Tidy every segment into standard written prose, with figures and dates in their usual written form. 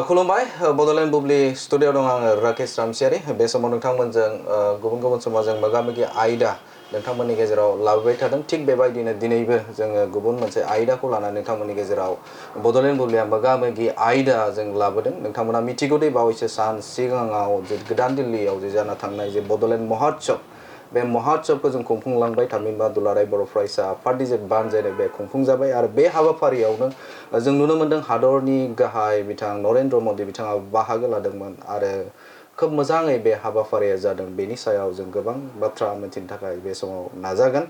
खुलुमबाय बड'लेण्ड बुब्लि स्टुडिअ दं आङो राकेश रामसियारि बे समाव नोंथांमोनजों गुबुन गुबुन समाजजों मोगा-मोगि आयदा नोंथांमोननि गेजेराव लाबोबाय थादों थिग बेबायदिनो दिनैबो जोङो गुबुन मोनसे आयदाखौ लानानै नोंथांमोननि गेजेराव बड'लेण्ड बुब्लिया मोगा-मोगि आयदा जों लाबोदों नोंथांमोना मिथिगौ दि बावैसो सान सिगाङाव जे गोदान दिल्लीयाव जे जाना थांनाय जे बड'लेण्ड महोत्सव बे महोत्सवखौ जों खुंफुंलांबाय थामहिनबा दुलाराय बर' फरायसा आफादनि जे बानजायनाय बे खुंफुंजाबाय आरो बे हाबाफारियावनो जों नुनो मोन्दों हादरनि गाहाय बिथां नरेन्द्र मदि बिथाङा बाहागो लादोंमोन आरो खोब मोजाङै बे हाबाफारिया जादों बेनि सायाव जों गोबां बाथ्रा मिथिनो थाखाय बे समाव नाजागोन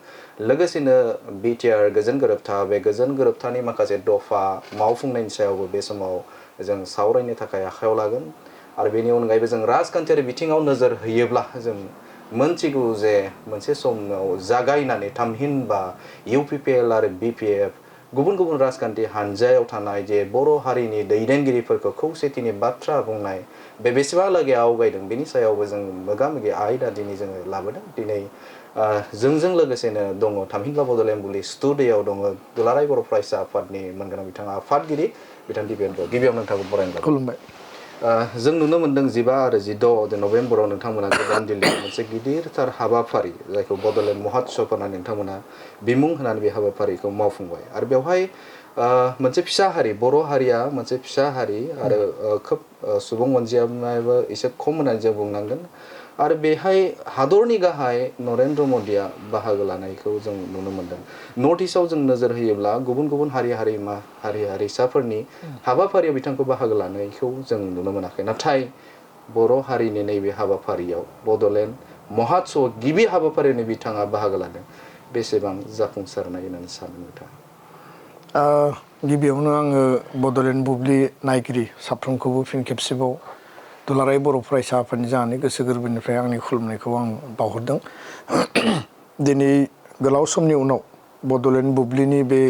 लोगोसेनो BTR गोजोन गोरोबथा बे गोजोन गोरोबथानि माखासे दफा मावफुंनायनि सायावबो बे समाव जों सावरायनो थाखाय आखायाव लागोन आरो बेनि अनगायैबो जों राजखान्थियारि बिथिङाव नोजोर होयोब्ला जों मोनथिगौ जे मोनसे समाव जागायनानै थामहिनबा UPPL आरो BPF गुबुन गुबुन राजखान्थि हानजायाव थानाय जे बर' हारिनि दैदेनगिरिफोरखौ खौसेथिनि बाथ्रा बुंनाय बे बेसेबांलागै आवगायदों बेनि सायावबो जों मोगा-मोगि आयदा दिनै जोङो लाबोदों दिनै जोंजों लोगोसेनो दङ थामहिनबा बड'लेण्ड बुब्लि स्टुडिअ'आव दङ दुलाराय बर' फरायसा आफादनि मोनगोनां बिथाङा आफादगिरि बिथां गिबियाव नोंथांखौ बरायनो खुलुमबाय जों नुनो मोन्दों 15 आरो 16 नभेम्बराव नोंथांमोना गोदान दिल्लीयाव मोनसे गिदिरथार हाबाफारि जायखौ बड'लेण्ड महोत्सव होननानै नोंथांमोना बिमुं होनानै बे हाबाफारिखौ मावफुंबाय आरो बेवहाय मोनसे फिसा हारि बर' हारिया मोनसे फिसा हारि आरो खोब सुबुं अनजिमायाबो एसे खम होननानै जों बुंनांगोन आरो बेहाय हादरनि गाहाय नरेन्द्र मदिया बाहागो लानायखौ जों नुनो मोन्दों नर्थ इस्टआव जों नोजोर होयोब्ला गुबुन गुबुन हारिसाफोरनि हाबाफारियाव बिथांखौ बाहागो लानायखौ जों नुनो मोनाखै नाथाय बर' हारिनि नैबे हाबाफारियाव बड'लेण्ड महोत्सव गिबि हाबाफारिनि बिथाङा बाहागो लादों बेसेबां जाफुंसारनाय होननानै सानो नोंथाङा गिबियावनो आङो बड'लेण्ड बुब्लि नायगिरि साफ्रोमखौबो फिन खेबसेबाव दुलाराय बर' फरायसा आफादनि जानानै गोसो गोरबोनिफ्राय आंनि खुलुमनायखौ आं बावहरदों दिनै गोलाव समनि उनाव बड'लेण्ड बुब्लिनि बे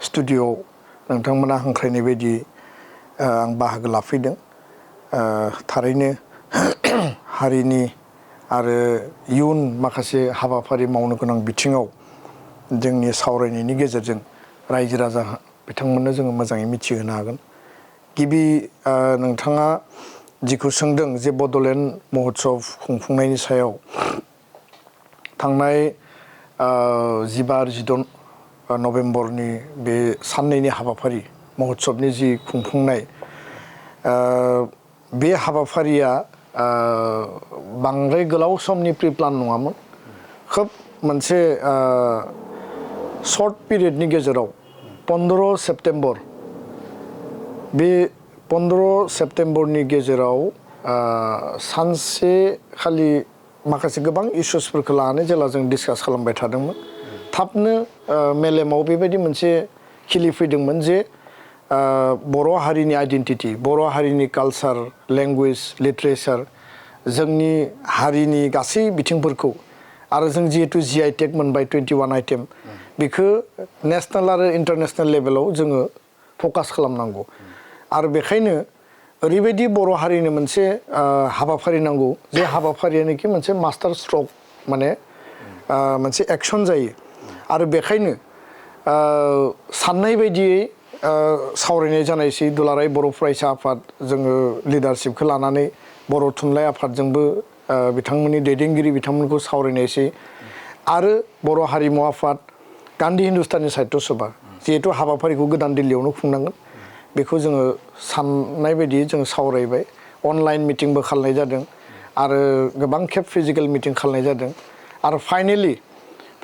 स्टुडिअ'आव नोंथांमोना हांख्रायनाय बायदि आं बाहागो लाफैदों थारैनो हारिनि आरो इयुन माखासे हाबाफारि मावनो गोनां बिथिङाव जोंनि सावरायनायनि गेजेरजों रायजो राजा बिथांमोननो जोङो मोजाङै मिथिहोनो हागोन गिबि नोंथाङा जिखौ सोंदों जे बड'लेण्ड महोत्सव खुंफुंनायनि सायाव थांनाय 15 आरो 16 नभेम्बरनि बे साननैनि हाबाफारि महोत्सबनि जि खुंफुंनाय बे हाबाफारिया बांद्राय गोलाव समनि प्रि प्लान नङामोन खोब मोनसे शर्ट पिरियडनि गेजेराव 15 सेप्तेम्बर बे 15 सेप्तेम्बरनि गेजेराव सानसे खालि माखासे गोबां इस्युसफोरखौ लानानै जेला जों डिसकास खालामबाय थादोंमोन थाबनो मेलेमाव बेबायदि मोनसे खिलिफैदोंमोन जे बर' हारिनि आइडेन्टिटि बर' हारिनि कालचार लेंगुवेज लिटारेचार जोंनि हारिनि गासै बिथिंफोरखौ आरो जों जिहेतु GI टेग मोनबाय 21 आइटेम बेखौ नेसनेल आरो इन्टारनेसनेल लेभेलाव जोङो फकास खालामनांगौ आरो बेखायनो ओरैबायदि बर' हारिनो मोनसे हाबाफारि नांगौ जे हाबाफारियानोखि मोनसे मास्टार स्ट्रक माने मोनसे एक्सन जायो आरो बेखायनो साननाय बायदियै सावरायनाय जानायसै दुलाराय बर' फरायसा आफाद जोङो लिडारशिपखौ लानानै बर' थुनलाइ आफादजोंबो बिथांमोननि दैदेनगिरि बिथांमोनखौ सावरायनायसै आरो बर' हारिमु आफाद गान्धी हिन्दुस्तानी साहित्य सभा जिहेतु हाबाफारिखौ गोदान दिल्लीयावनो खुंनांगोन बेखौ जोङो साननाय बायदि जों सावरायबाय अनलाइन मिटिंबो खालामनाय जादों आरो गोबां खेब फिजिकेल मिटिं खालामनाय जादों आरो फाइनेलि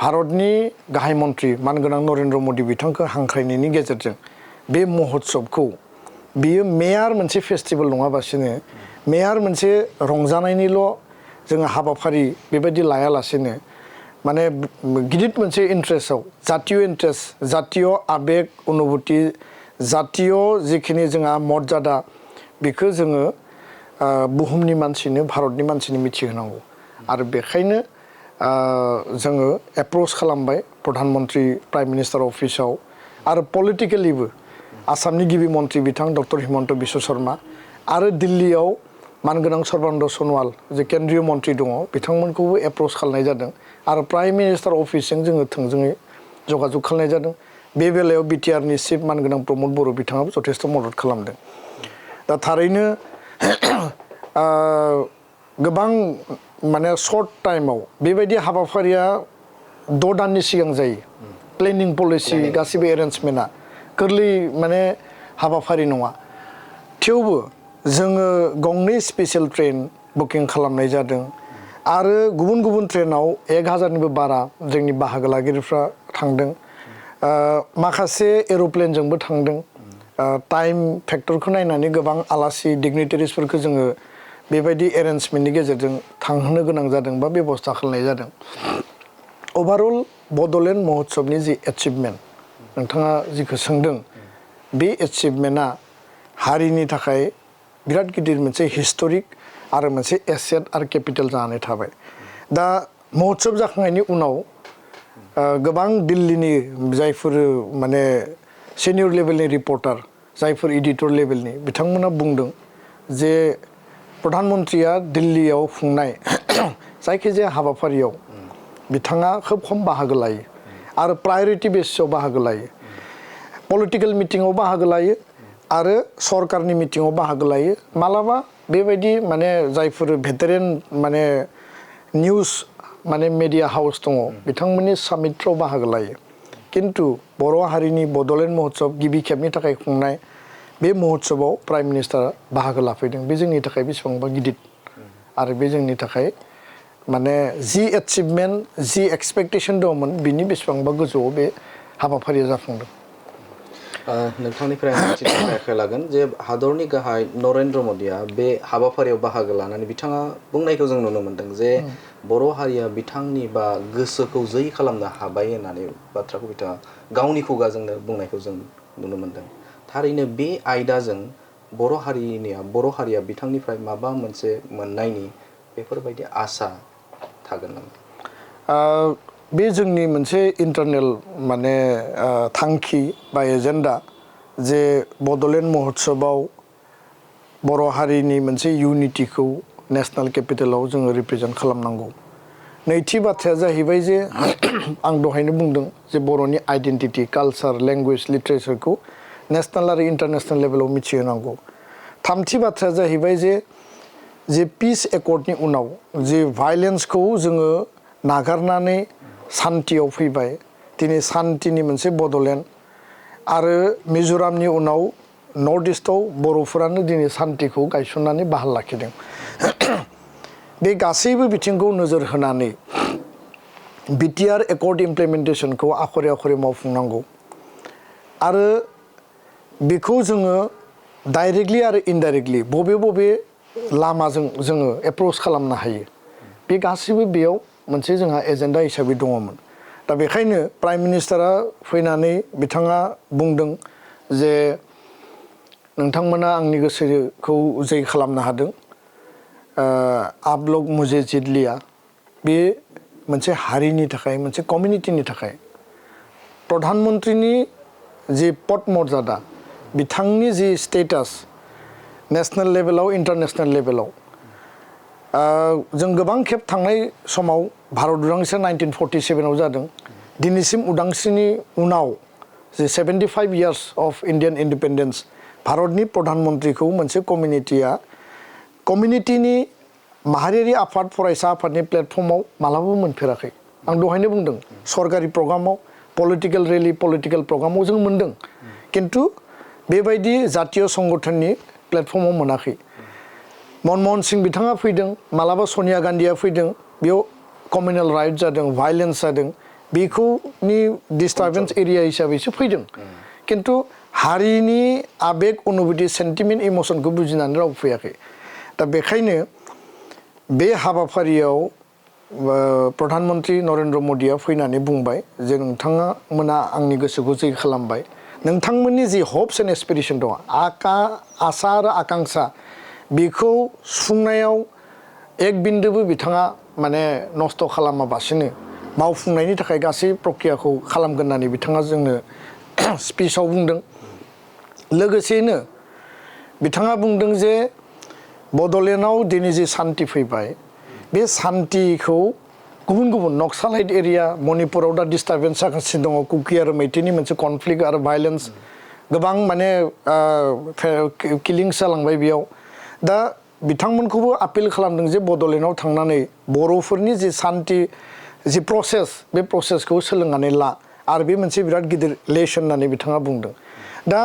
भारतनि गाहाय मन्त्रि मानगोनां नरेन्द्र मदि बिथांखौ हांख्रायनायनि गेजेरजों बे महोत्सबखौ बियो मेयार मोनसे फेस्टिभेल नङाबासिनो मेयार मोनसे रंजानायनिल' जोङो हाबाफारि बेबायदि लायालासेनो माने गिदिर मोनसे इन्ट्रेस्टआव जातीय इन्ट्रेस्ट जातीय आबेग अनुभुति जातीय जिखिनि जोंहा मर्यादा बेखौ जोङो बुहुमनि मानसिनो भारतनि मानसिनो मिथिहोनांगौ आरो बेखायनो जोङो एप्रच खालामबाय प्रधान मन्त्रि प्राइम मिनिस्टार अफिसाव आरो पलिटिकेलिबो आसामनि गिबि मन्त्रि बिथां डक्टर हिमन्त बिश्व शर्मा आरो दिल्लीयाव मानगोनां सर्बानन्द सनवाल जे केन्द्रीय मन्त्रि दङ बिथांमोनखौबो एप्रच खालामनाय जादों आरो प्राइम मिनिस्टार अफिसजों जोङो थोंजोङै जगाजग खालामनाय जादों बे बेलायाव BTRनि चिफ मानगोनां प्रमद बर' बिथाङाबो जथेस्थ' मदद खालामदों दा थारैनो गोबां माने सर्ट टाइमाव बेबायदि हाबाफारिया 6 दाननि सिगां जायो प्लेनिं पलिसि गासिबो एरेन्जमेन्टआ गोरलै माने हाबाफारि नङा थेवबो जोङो गंनै स्पेशल ट्रेन बुकिं खालामनाय जादों आरो गुबुन गुबुन ट्रेनाव 1000निबो बारा जोंनि बाहागो लागिरिफ्रा थांदों माखासे एर'प्लेनजोंबो थांदों टाइम फेक्टरखौ नायनानै गोबां आलासि डिगनिटारिसफोरखौ जोङो बेबायदि एरेन्जमेन्टनि गेजेरजों थांहोनो गोनां जादों बा बेबस्था खालामनाय जादों ओभारअल बड'लेण्ड महोत्सबनि जि एचिभमेन्ट नोंथाङा जिखौ सोंदों बे एचिभमेन्टआ हारिनि थाखाय बिराद गिदिर मोनसे हिस्टरिक आरो मोनसे एसेट आरो केपिटेल जानानै थाबाय दा महोत्सब जाखांनायनि उनाव गोबां दिल्लीनि जायफोर माने सिनियर लेभेलनि रिपर्टार जायफोर एडिटर लेभेलनि बिथांमोना बुंदों जे प्रधानमन्त्रिया दिल्लीयाव खुंनाय जायखिजाया हाबाफारियाव बिथाङा खोब खम बाहागो लायो आरो प्रायरिटि बेसिसआव बाहागो लायो पलिटिकेल मिटिङाव बाहागो लायो आरो सरकारनि मिटिङाव बाहागो लायो मालाबा बेबायदि माने जायफोर भेटेरेन माने निउज माने मिडिया हाउस दङ बिथांमोननि सामिटफ्राव बाहागो लायो किन्तु बर' हारिनि बड'लेण्ड महोत्सब गिबि खेबनि थाखाय खुंनाय बे महोत्सबाव प्राइम मिनिस्टारा बाहागो लाफैदों बे जोंनि थाखाय बेसेबांबा गिदिर आरो बे जोंनि थाखाय माने जि एचिभमेन्ट जि एक्सपेक्टेसन दंमोन बिनि बेसेबांबा गोजौआव बे हाबाफारिया जाफुंदों नोंथांनिफ्राय मिथिनो लागोन जे हादरनि गाहाय नरेन्द्र मदिया बे हाबाफारियाव बाहागो लानानै बिथाङा बुंनायखौ जों नुनो मोन्दों जे बर' हारिया बिथांनि बा गोसोखौ जै खालामनो हाबाय होननानै बाथ्राखौ बिथाङा गावनि खुगाजोंनो बुंनायखौ जों नुनो मोन्दों थारैनो बे आयदाजों बर' हारिया बिथांनिफ्राय माबा मोनसे मोननायनि बेफोरबायदि आसा थागोन नामा बे जोंनि मोनसे इन्टारनेल माने थांखि बा एजेन्डा जे बड'लेण्ड महोत्सबाव बर' हारिनि मोनसे इउनिटिखौ नेशनेल केपिटेलाव जोङो रिप्रेजेन्ट खालामनांगौ नैथि बाथ्राया जाहैबाय जे आं दहायनो बुंदों जे बर'नि आइडेन्टिटि कालचार लेंगुवेज लिटारेचारखौ नेशनेल आरो इन्टारनेशनेल लेभेलाव मिथिहोनांगौ थामथि बाथ्राया जाहैबाय जे पिस एकर्डनि उनाव जे भायलेन्सखौ जोङो नागारनानै सान्तियाव फैबाय दिनै सान्तिनि मोनसे बड'लेण्ड आरो मिज'रामनि उनाव नर्थ इस्टआव बर'फोरानो दिनै सान्तिखौ गायसननानै बाहाल लाखिदों बे गासैबो बिथिंखौ नोजोर होनानै BTR Accord इमप्लिमेन्टेसनखौ आखरे आखरे मावफुंनांगौ आरो बेखौ जोङो डाइरेक्टलि आरो इनडाइरेक्टलि बबे लामाजों जोङो एप्रोच खालामनो हायो बे गासैबो बेयाव मोनसे जोंहा एजेन्डा हिसाबै दङमोन दा बेखायनो प्राइम मिनिस्टारा फैनानै बिथाङा बुंदों जे नोंथांमोना आंनि गोसोखौ जै खालामनो हादों आप लोग मुझे जीत लिया बे मोनसे हारिनि थाखाय मोनसे कमिउनिटिनि थाखाय प्रधानमन्त्रिनि जि पद मर्यादा बिथांनि जि स्टेटास नेशनेल लेभेलाव इन्टारनेशनेल लेभेलाव जों गोबां खेब थांनाय समाव भारत उदांस्रिया 1947आव जादों दिनैसिम उदांस्रिनि उनाव जे 75 years अफ इन्डियान इन्डिपेन्डेन्स भारतनि प्रधानमन्त्रिखौ मोनसे कमिउनिटिनि माहारियारि आफाद फरायसा आफादनि प्लेटफर्माव मालाबाबो मोनफेराखै आं दहायनो बुंदों सरकारि प्रग्रामाव पलिटिकेल रेलि पलिटिकेल प्रग्रामाव जों मोनदों किन्तु बेबायदि जातीय संगठननि प्लेटफर्माव मोनाखै मनमोहन सिं बिथाङा फैदों मालाबा सनिया गान्धीया फैदों बेयाव कमिउनेल राइट जादों भायलेन्स जादों बेखौनि डिस्टार्बेन्स एरिया हिसाबैसो फैदों किन्तु हारिनि आबेग अनुभूति सेन्टिमेन्ट इमसनखौ बुजिनानै रावबो फैयाखै दा बेखायनो बे हाबाफारियाव प्रधानमन्त्री नरेन्द्र मदिया फैनानै बुंबाय जे नोंथाङा मोना आंनि गोसोखौ जै खालामबाय नोंथांमोननि जि हप्स एन्ड एसपिरेसन दङ आसा आरो आकांक्षा बेखौ सुफुंनायाव एक बिन्दोबो बिथाङा माने नस्थ' खालामाबासिनो मावफुंनायनि थाखाय गासै प्रक्रियाखौ खालामगोन होननानै बिथाङा जोंनो स्पिचआव बुंदों लोगोसेयैनो बिथाङा बुंदों जे बड'लेण्डआव दिनै जे सान्ति फैबाय बे सान्तिखौ गुबुन नक्सालाइट एरिया मणिपुराव दा डिस्टार्बेन्स जागासिनो दङ कुकि आरो मैतेनि मोनसे कनफ्लिक्ट आरो भायलेन्स गोबां माने किलिंस जालांबाय बेयाव दा बिथांमोनखौबो आपिल खालामदों जे बड'लेण्डआव थांनानै बर'फोरनि जे सान्थि जि प्रसेस बे प्रसेसखौ सोलोंनानै ला आरो बे मोनसे बिराद गिदिर लेसन होननानै बिथाङा बुंदों दा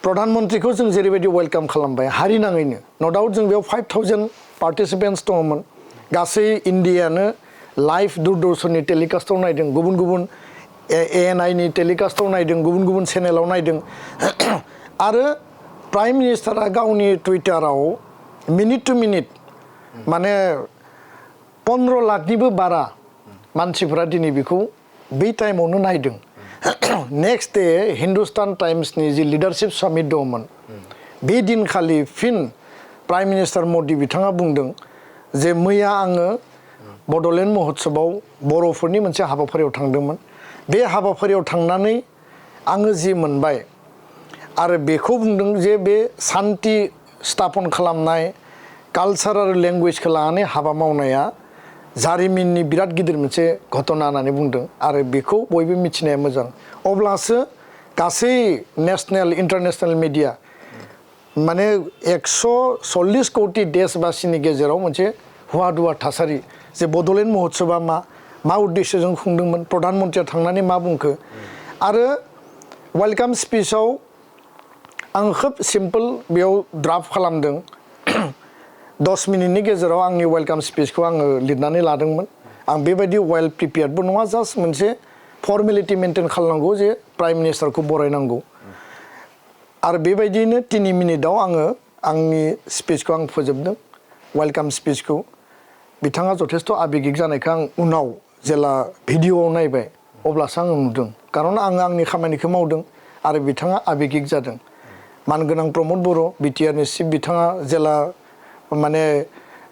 प्रधान मन्त्रीखौ जों जेरैबायदि वेलकाम खालामबाय हारिनाङैनो न' डाउट जों बेयाव 5000 पार्टिसिपेन्ट्स दङमोन गासै इण्डियानो लाइभ दूरदर्शननि टेलिकास्टआव नायदों गुबुन गुबुन ANI नि टेलिकास्टआव नायदों गुबुन गुबुन चेनेलाव नायदों आरो प्राइम मिनिस्टारा गावनि टुइटाराव मिनिट टु मिनिट माने 15 लाखनिबो बारा मानसिफोरा दिनै बेखौ बै टाइमावनो नायदों नेक्स्ट डे हिन्दुस्तान टाइम्सनि जि लिडारशिप सामिट दंमोन बे दिनखालि फिन प्राइम मिनिस्टार मदि बिथाङा बुंदों जे मैया आङो बड'लेण्ड महोत्सवआव बर'फोरनि मोनसे हाबाफारियाव थांदोंमोन बे हाबाफारियाव थांनानै आङो जि मोनबाय आरो बेखौ बुंदों जे बे सान्थि स्थापन खालामनाय कालचार आरो लेंगुवेजखौ लानानै हाबा मावनाया जारिमिननि बिराद गिदिर मोनसे घटना होननानै बुंदों आरो बेखौ बयबो मिथिनाया मोजां अब्लासो गासै नेशनेल इन्टारनेशनेल मिडिया माने 140 कौटि देशबासिनि गेजेराव मोनसे हुवा दुवा थासारि जे बड'लेण्ड महोत्सवा मा उद्देश्यजों खुंदोंमोन प्रधान मन्त्रीया थांनानै मा बुंखो आरो वेलकाम स्पिचआव आं खोब सिम्पोल बेयाव ड्राफ्ट खालामदों 10 मिनिटनि गेजेराव आंनि वेलकाम स्पिचखौ आङो लिरनानै लादोंमोन आं बेबायदि वेल प्रिपेयार्डबो नङा जास्ट मोनसे फर्मेलिटि मेनटेन खालामनांगौ जे प्राइम मिनिस्टारखौ बरायनांगौ आरो बेबायदिनो 3 मिनिटआव आङो आंनि स्पिचखौ आं फोजोबदों वेलकाम स्पिचखौ बिथाङा जथेस्थ' आबेगिक जानायखौ आं उनाव जेला भिडिअ'आव नायबाय अब्लासो आङो नुदों खारन आङो आंनि खामानिखौ मावदों आरो बिथाङा आबेगिक जादों मानगोनां प्रमद बर' BTRनि चिफ बिथाङा जेला माने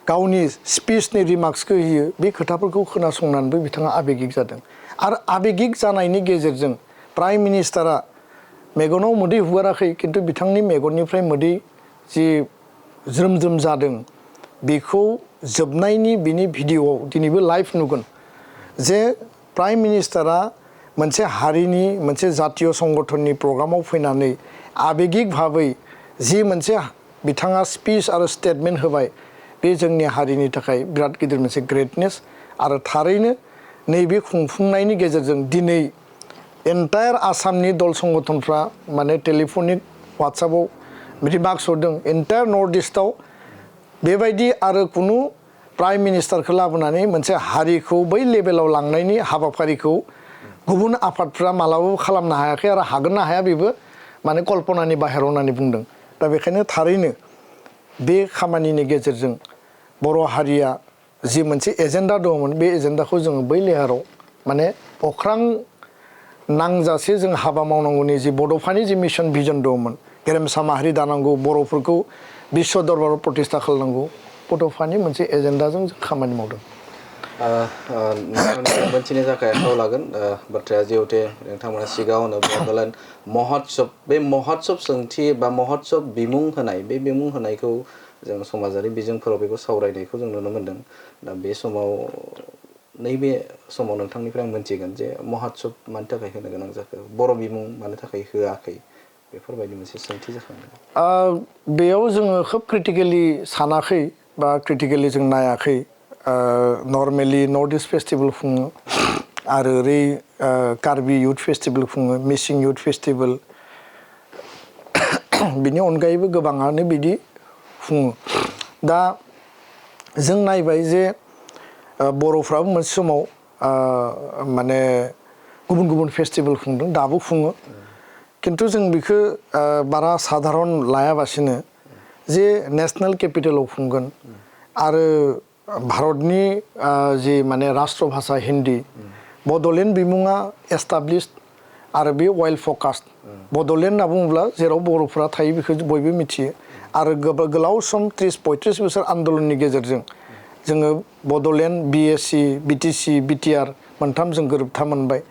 गावनि स्पिचनि रिमार्क्सखौ होयो बे खोथाफोरखौ खोनासंनानैबो बिथाङा आबेगिक जादों आरो आबेगिक जानायनि गेजेरजों प्राइम मिनिस्टारा मेगनाव मोदै हुगाराखै खिन्थु बिथांनि मेगननिफ्राय मोदै जि ज्रोम ज्रोम जादों बेखौ जोबनायनि बिनि भिडिअ'आव दिनैबो लाइभ नुगोन जे प्राइम मिनिस्टारा मोनसे हारिनि मोनसे जातीय संगठननि प्रग्रामाव फैनानै आबेगिक भाबै जि मोनसे बिथाङा स्पिच आरो स्टेटमेन्ट होबाय बे जोंनि हारिनि थाखाय बिराद गिदिर मोनसे ग्रेटनेस आरो थारैनो नैबे खुंफुंनायनि गेजेरजों दिनै एन्टायार आसामनि दल संगठनफ्रा माने टेलिफनिक वाट्सएपआव रिमार्क्स हरदों एन्टायार नर्थ इस्टआव बेबायदि आरो कुनु प्राइम मिनिस्टारखौ लाबोनानै मोनसे हारिखौ बै लेभेलाव लांनायनि हाबाफारिखौ गुबुन आफादफ्रा मालाबाबो खालामनो हायाखै आरो हागोन ना हाया बेबो माने कल्पनानि बाहेराव होननानै बुंदों दा बेखायनो थारैनो बे खामानिनि गेजेरजों बर' हारिया जि मोनसे एजेन्डा दंमोन बे एजेन्डाखौ जोङो बै लेहाराव माने अख्रां नांजासे जों हाबा मावनांगौनि जि बड'फानि जि मिशन भिजन दंमोन गेरेमसा माहारि दानांगौ बर'फोरखौ विश्व दरबाराव प्रतिष्ठा खालामनांगौ बड'फानि मोनसे एजेन्डाजों जों खामानि मावदों मोनथिनो थाखाय आखायाव लागोन बाथ्राया जिहेतु नोंथांमोना सिगाङावनो बड'लेण्ड महोत्सव बे महोत्सव सोंथि बा महोत्सव बिमुं होनाय बे बिमुं होनायखौ जों समाजारि बिजोंफोराव बेखौ सावरायनायखौ जों नुनो मोन्दों दा बे समाव नैबे समाव नोंथांनिफ्राय आं मोनथिगोन जे महोत्सव मानि थाखाय होनो गोनां जाखो बर' बिमुं मानि थाखाय होआखै बेफोरबायदि मोनसे सोंथि जाखांदों बेयाव जोङो खोब क्रिटिकेलि सानाखै बा क्रिटिकेलि जों नायाखै नर्मेलि नर्थ इस्ट फेस्टिभेल खुङो आरो ओरै कार्बि युथ फेस्टिभेल खुङो मिसिं युथ फेस्टिभेल बिनि अनगायैबो गोबाङानो बिदि खुङो दा जों नायबाय जे बर'फ्राबो मोनसे समाव माने गुबुन गुबुन फेस्टिभेल खुंदों दाबो खुङो खिन्थु जों बेखौ बारा साधारन लायाबासिनो जे नेशनेल केपिटेलाव खुंगोन आरो भारतनि जि माने राष्ट्र भाषा हिन्दी बड'लेण्ड बिमुङा एस्टाब्लिश्ड आरो बे वेल फकास्ड बड'लेण्ड होनना बुङोब्ला जेराव बर'फोरा थायो बेखौ बयबो मिथियो आरो गोलाव सम 30-35 बोसोर आन्दलननि गेजेरजों जोङो बड'लेण्ड BSC BTC BTR मोनथाम जों गोरोबथा मोनबाय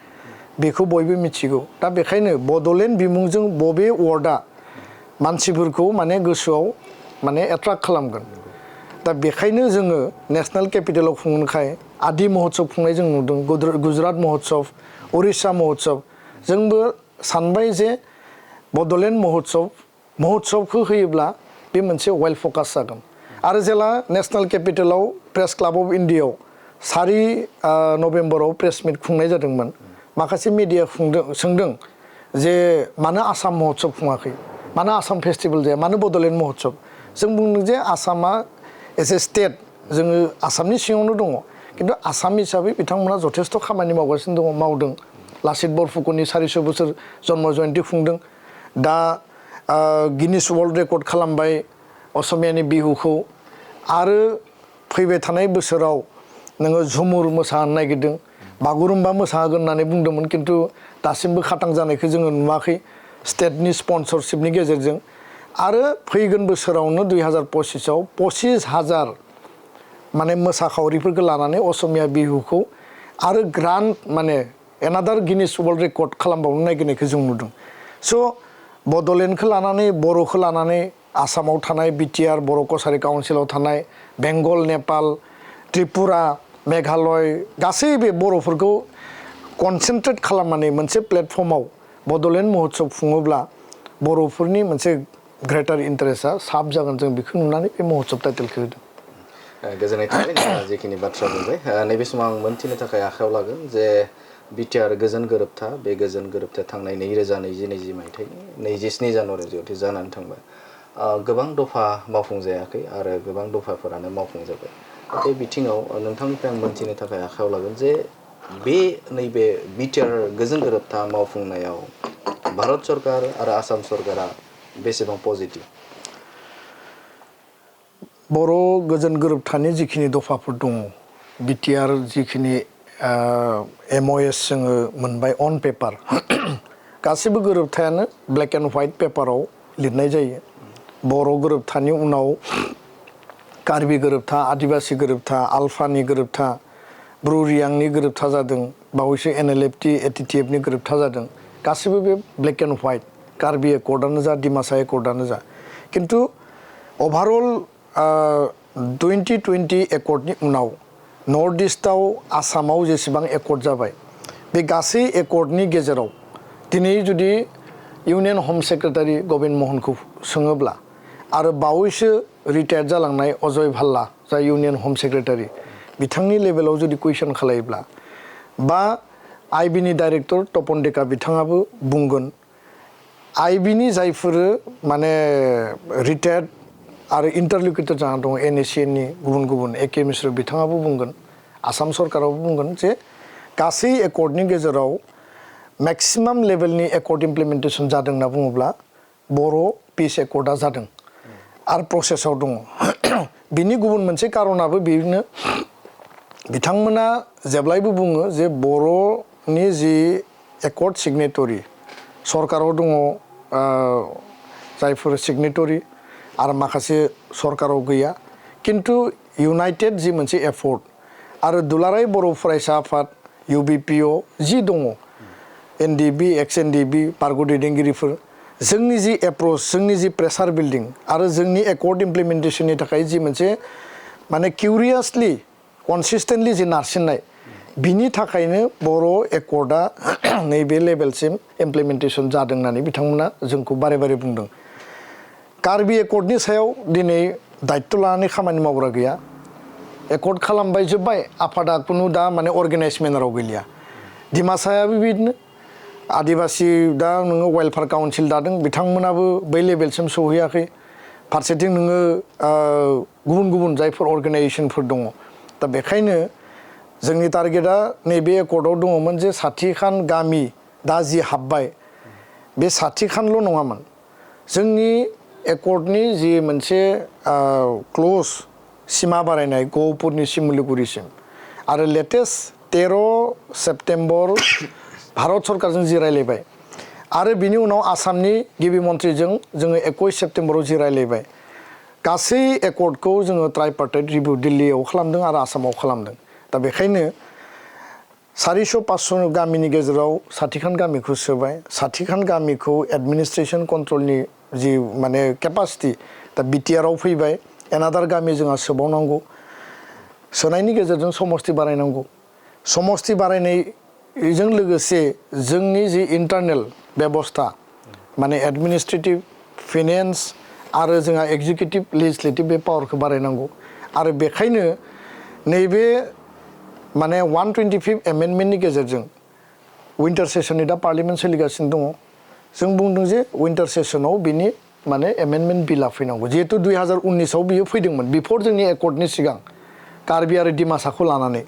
बेखौ बयबो मिथिगौ दा बेखायनो बड'लेण्ड बिमुंजों बबे वार्डआ मानसिफोरखौ माने गोसोआव माने एट्राक्ट खालामगोन दा बेखायनो जोङो नेशनेल केपिटेलाव खुंनोखाय आदि महोत्सव खुंनाय जों नुदों गुजरात महोत्सव उरिष्या महोत्सव जोंबो सानबाय जे बड'लेण्ड महोत्सवखौ होयोब्ला बे मोनसे वेल फकास जागोन आरो जेला नेशनेल केपिटेलाव प्रेस क्लाब अफ इन्डियायाव 4 नभेम्बराव प्रेस मिट खुंनाय जादोंमोन माखासे मिडिया सोंदों जे मानो आसाम महोत्सव खुङाखै मानो आसाम फेस्टिभेल जाया मानो बड'लेण्ड महोत्सव जों बुंदों जे आसामा एज ए स्टेट जोङो आसामनि सिङावनो दङ किन्तु आसाम हिसाबै बिथांमोना जथेस्थ' खामानि मावगासिनो दङ मावदों लाचित बरफुकननि 400 बोसोर जन्म जयन्ती खुंदों दा गिनिस वर्ल्ड रेकर्ड खालामबाय असमियानि बिहुखौ आरो फैबाय थानाय बोसोराव नोङो झुमुर मोसानो नागिरदों बागुरुम्बा मोसागोन होननानै बुंदोंमोन किन्तु दासिमबो खातां जानायखौ जोङो नुवाखै स्टेटनि स्पन्सरशिपनि गेजेरजों आरो फैगोन बोसोरावनो 2025आव 25,000 माने मोसाखावरिफोरखौ लानानै असमिया बिहुखौ आरो ग्रान्ड माने एनादार गिनिस वर्ल्ड रेकर्ड खालामबावनो नागिरनायखौ जों नुदों स' बड'लेण्डखौ लानानै बर'खौ लानानै आसामाव थानाय BTR बर' कसारि काउन्सिलाव थानाय बेंगल नेपाल त्रिपुरा मेघालय गासै बे बर'फोरखौ कनसेन्ट्रेट खालामनानै मोनसे प्लेटफर्माव बड'लेण्ड महोत्सव खुङोब्ला बर'फोरनि मोनसे ग्रेटार इन्टारेस्टआ साब जागोन जों बेखौ नुनानै बे महोत्सव टाइटेलखौ होदों गोजोननाय थाबाय नोंथाङा जिखिनि बाथ्रा बुंबाय नैबे समाव आं मोनथिनो थाखाय आखायाव लागोन जे BTR गोजोन गोरोबथा बे गोजोन गोरोबथाया थांनाय 2020 मायथाइनि 27 जानुवारियाव जिहेथु जानानै थांबाय गोबां दफा मावफुंजायाखै आरो गोबां दफाफोरानो मावफुंजाबाय बे बिथिङाव नोंथांनिफ्राय आं मोनथिनो थाखाय आखायाव लागोन जे बे नैबे BTR गोजोन गोरोबथा मावफुंनायाव भारत सरकार आरो आसाम सरकारा बेसेबां पजिटिभ बर' गोजोन गोरोबथानि जिखिनि दफाफोर दङ BTR जिखिनि MOS जोङो मोनबाय अन पेपार गासिबो गोरोबथायानो ब्लेक एन्ड व्हाइट पेपाराव लिरनाय जायो बर' गोरोबथानि उनाव कार्बि गोरोबथा आदिबासि गोरोबथा आल्फानि गोरोबथा ब्रु रियांनि गोरोबथा जादों बावैसो NLFT ATTFनि गोरोबथा जादों गासिबो बे ब्लेक एन्ड व्हाइट कार्बि एकर्डआनो जा डिमासा एकर्डआनो जा किन्तु अभारअल 2020 एकर्डनि उनाव नर्थ इस्टआव आसामाव जेसेबां एकर्ड जाबाय बे गासै एकर्डनि गेजेराव दिनै जुदि इउनियन हम सेक्रेटारि गबिन्द महनखौ सोङोब्ला आरो बावैसो रिटायार्ड जालांनाय अजय भाल्ला जाय इउनियन हम सेक्रेटारि बिथांनि लेभेलाव जुदि कुइसन खालायोब्ला बा आइबिनि डाइरेक्टर तपन डेका बिथाङाबो बुंगोन आइबिनि जायफोरो माने रिटायार्ड आरो इन्टारलिकुटर जाना दङ NACNनि गुबुन AK मिश्र बिथाङाबो बुंगोन आसाम सरकाराबो बुंगोन जे गासै एकर्डनि गेजेराव मेक्सिमाम लेभेलनि एकर्ड इमप्लिमेन्टेसन जादों होनना बुङोब्ला बर' पिस एकर्डआ जादों आरो प्रसेसआव दङ बिनि गुबुन मोनसे कारनाबो बेनो बिथांमोना जेब्लायबो बुङो जे बर'नि जि एकर्ड सिगनेटरि सरकाराव दङ जायफोर सिगनेटरि आरो माखासे सरकाराव गैया किन्तु इउनाइटेड जि मोनसे एफर्ट आरो दुलाराय बर' फरायसा आफाद UPPL जि दङ NDFB ex-NDFB बारग' दैदेनगिरिफोर जोंनि जि एप्रोच जोंनि जि प्रेसार बिल्डिं आरो जोंनि एकर्ड इमप्लिमेन्टेसननि थाखाय जि मोनसे माने किउरियासलि कनसिस्टेन्टलि जि नारसिननाय बिनि थाखायनो बर' एकर्डआ नैबे लेभेलसिम इमप्लिमेन्टेसन जादों होननानै बिथांमोना जोंखौ बारे बारे बुंदों कार्बि एकर्डनि सायाव दिनै दायित्व लानानै खामानि मावग्रा गैया एकर्ड खालामबाय जोब्बाय आफादा कुनु दा माने अर्गेनाइज मेनाराव गैलिया डिमासायाबो बिदिनो आदिबासि दा नोङो वेलफेयार काउन्सिल दादों बिथांमोनाबो बै लेभेलसिम सौहैयाखै फारसेथिं नोङो गुबुन जायफोर अर्गेनाइजेसनफोर दङ दा बेखायनो जोंनि टारगेटआ नैबे एकर्डआव दङमोन जे 60 खान गामि दा जि हाबबाय बे 60 खानल' नङामोन जोंनि एकर्डनि जि मोनसे क्ल'ज सिमा बारायनाय गहपुरनि सिमुलिगुरिसिम आरो लेटेस्ट 13 सेप्टेम्बर भारत सरकारजों जि रायलायबाय आरो बिनि उनाव आसामनि गिबि मन्थ्रिजों जोङो 21 सेप्टेम्बराव जि रायलायबाय गासै एकर्डखौ जोङो ट्राइपार्टाइट रिभिउ दिल्लीयाव खालामदों आरो आसामाव खालामदों दा बेखायनो 400-500 गामिनि गेजेराव 60 खान गामिखौ सोबाय 60 खान गामिखौ एडमिनिस्ट्रेसन कन्ट्रलनि जि माने केपासिटि दा BTRआव फैबाय एनादार गामि जोंहा सोबावनांगौ सोनायनि गेजेरजों समस्ति बारायनांगौ समस्ति बारायनायजों लोगोसे जोंनि जि इन्टारनेल बेबस्था माने एडमिनिस्ट्रेटिव फाइनेन्स आरो जोंहा एक्जिकिउटिभ लेजिस्लेटिभ बे पावारखौ बारायनांगौ आरो बेखायनो नैबे माने 125 एमेन्डमेन्टनि गेजेरजों विन्टार सेसननि दा पार्लियामेन्ट सोलिगासिनो दङ जों बुंदों जे विन्टार सेसनाव बिनि माने एमेन्डमेन्ट बिला फैनांगौ जिहेतु 2019आव बियो फैदोंमोन बिफोर जोंनि एकर्डनि सिगां कार्बि आरो डिमासाखौ लानानै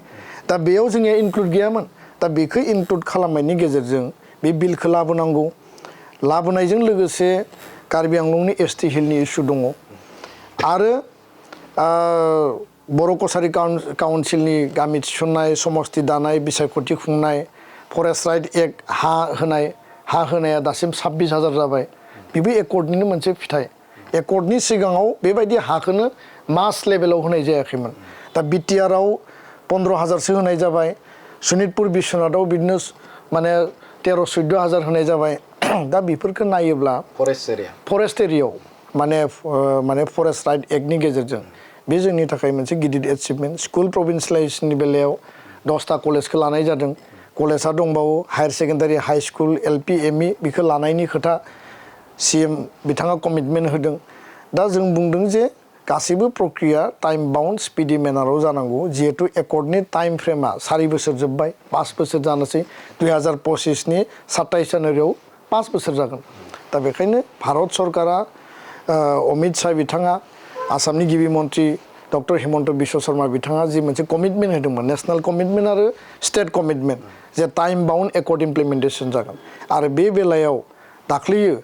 दा बेयाव जोंनिया इनक्लुड गैयामोन दा बेखौ इनक्लुड खालामनायनि गेजेरजों बे बिलखौ लाबोनांगौ लाबोनायजों लोगोसे कार्बि आंलंनि एसटि हिलनि इस्यु दङ आरो बर' कसारि काउन्सिलनि गामि थिसननाय समस्ति दानाय बिसायख'थि खुंनाय फरेस्ट राइट एक्ट हा होनाया दासिम 26,000 जाबाय बेबो एकर्डनिनो मोनसे फिथाइ एकर्डनि सिगाङाव बेबायदि हाखौनो मास लेभेलाव होनाय जायाखैमोन दा बिटिआरआव 15,000सो होनाय जाबाय सनितपुर बिश्वनाथाव बिदिनो माने 13-14,000 होनाय जाबाय दा बेफोरखौ नायोब्ला फरेस्ट एरियायाव माने फरेस्ट राइट एक्टनि गेजेरजों बे जोंनि थाखाय मोनसे गिदिर एचिभमेन्ट स्कुल प्रभिन्सियेलाइजेसननि बेलायाव 10टा कलेजखौ लानाय जादों कलेजा दंबावो higher secondary high school LP ME बेखौ लानायनि खोथा सीएम बिथाङा कमिटमेन्ट होदों दा जों बुंदों जे गासैबो प्रक्रिया टाइम बाउन्ड स्पिडि मेनाराव जानांगौ जिहेतु एकर्डनि टाइम फ्रेमा 4 बोसोर जोब्बाय 5 बोसोर जानोसै 2025नि 27 जानुवारियाव 5 बोसोर जागोन दा बेखायनो भारत सरकारा अमित शाह बिथाङा आसामनि गिबि मन्त्रि डक्टर हिमन्त बिश्व शर्मा बिथाङा जि मोनसे कमिटमेन्ट होदोंमोन नेशनेल कमिटमेन्ट आरो स्टेट कमिटमेन्ट जे टाइम बाउन्ड एकर्ड इमप्लिमेन्टेसन जागोन आरो बे बेलायाव दाख्लैयो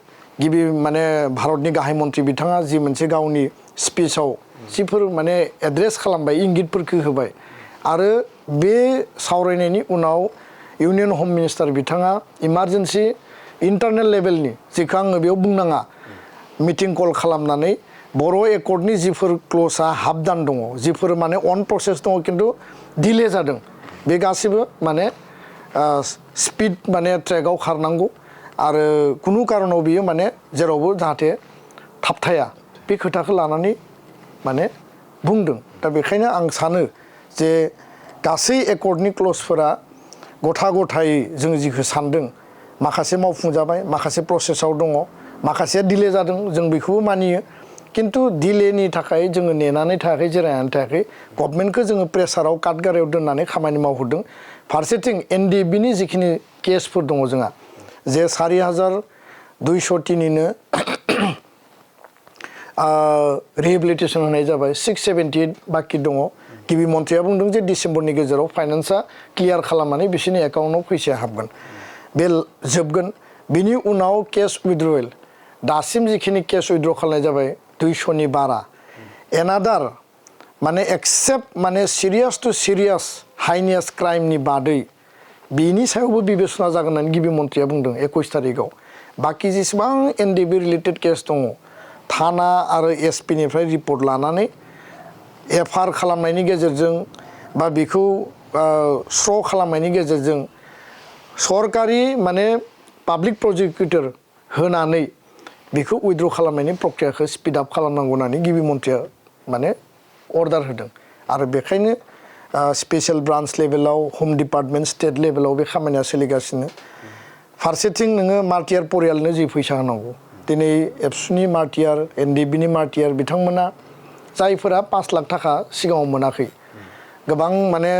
गिबि माने भारतनि गाहाय मन्त्रि बिथाङा जि मोनसे गावनि स्पिचआव जिफोर माने एड्रेस खालामबाय इंगितफोरखौ होबाय आरो बे सावरायनायनि उनाव इउनियन हम मिनिस्टार बिथाङा इमार्जेन्सि इन्टारनेल लेभेलनि जेखौ आङो बेयाव बुंनाङा मिटिं कल खालामनानै बर' एकर्डनि जिफोर क्ल'जआ हाफ दान दङ जिफोर माने अन प्रसेस दङ खिन्थु डिले जादों बे गासिबो माने स्पिड माने ट्रेकआव खारनांगौ आरो कुनु कारनाव बियो माने जेरावबो जाहाथे थाबथाया बे खोथाखौ लानानै माने बुंदों दा बेखायनो आं सानो जे गासै एकर्डनि क्ल'जफोरा गथा गथायै जों जिखौ सानदों माखासे मावफुंजाबाय माखासे प्रसेसआव दङ माखासेया डिले जादों जों बेखौबो मानियो किन्तु डिलेनि थाखाय जोङो नेनानै थायाखै जिरायनानै थायाखै गभर्नमेन्टखौ जोङो प्रेसाराव काटगारायाव दोननानै खामानि मावहोदों फारसेथिं एनडिएफबिनि जिखिनि केसफोर दङ जोंहा जे 4,203निनो रिहेबिलिटेसन होनाय जाबाय 678 बाखि दङ गिबि मन्थ्रिया बुंदों जे डिसेम्बरनि गेजेराव फाइनान्सआ क्लियार खालामनानै बिसोरनि एकाउन्टआव फैसाया हाबगोन बे जोबगोन बिनि उनाव केस उइथड्रवेल दासिम जिखिनि केस उइथड्र खालामनाय जाबाय 200नि बारा एनादार माने एक्सेप्ट माने सिरियास टु सिरियास हाइनियास क्राइमनि बादै बिनि सायावबो बिबेसना जागोन होननानै गिबि मन्थ्रिया बुंदों 21 तारिखआव बाखि जेसेबां एनडिएफबि रिलेटेड केस दङ थाना आरो एसपिनिफ्राय रिपर्ट लानानै एफआर खालामनायनि गेजेरजों बा बेखौ स्र' खालामनायनि गेजेरजों सरकारि माने पाब्लिक प्रसिकिउटर होनानै बेखौ उइथड्र खालामनायनि प्रक्रियाखौ स्पिड आप खालामनांगौ होननानै गिबि मन्थ्रिया माने अर्डार होदों आरो बेखायनो स्पेशल ब्रान्च लेभेलाव हम डिपार्टमेन्ट स्टेट लेभेलाव बे खामानिया सोलिगासिनो फारसेथिं नोङो मार्टियार परियालनो जि फैसा होनांगौ दिनै एबसुनि मार्टियार एनडिएफबिनि मार्टियार बिथांमोना जायफोरा 5 लाख थाखा सिगाङाव मोनाखै गोबां माने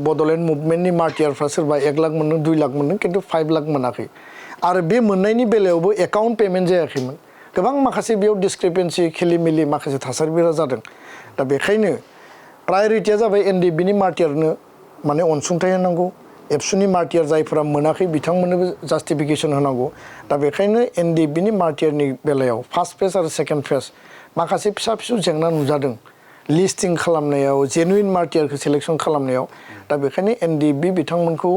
बड'लेण्ड मुभमेन्टनि मार्टियारफ्रा सोरबा 1 लाख मोनदों 2 लाख मोनदों खिन्थु 5 लाख मोनाखै आरो बे मोननायनि बेलायावबो एकाउन्ट पेमेन्ट जायाखैमोन गोबां माखासे बेयाव डिसक्रिपेन्सि खेलिमेलि माखासे थासारिफोरा जादों दा बेखायनो प्रायरिटिया जाबाय एनडिएफबिनि मार्टियारनो माने अनसुंथाइ होनांगौ एबसुनि मार्टियार जायफोरा मोनाखै बिथांमोननोबो जास्टिफिकेसन होनांगौ दा बेखायनो एनडिएफबिनि मार्टियारनि बेलायाव फार्स्ट फेज आरो सेकेन्ड फेज माखासे फिसा फिसौ जेंना नुजादों लिस्टिं खालामनायाव जेनुइन मार्टियारखौ सेलेक्सन खालामनायाव दा बेखायनो एनडिएफबि बिथांमोनखौ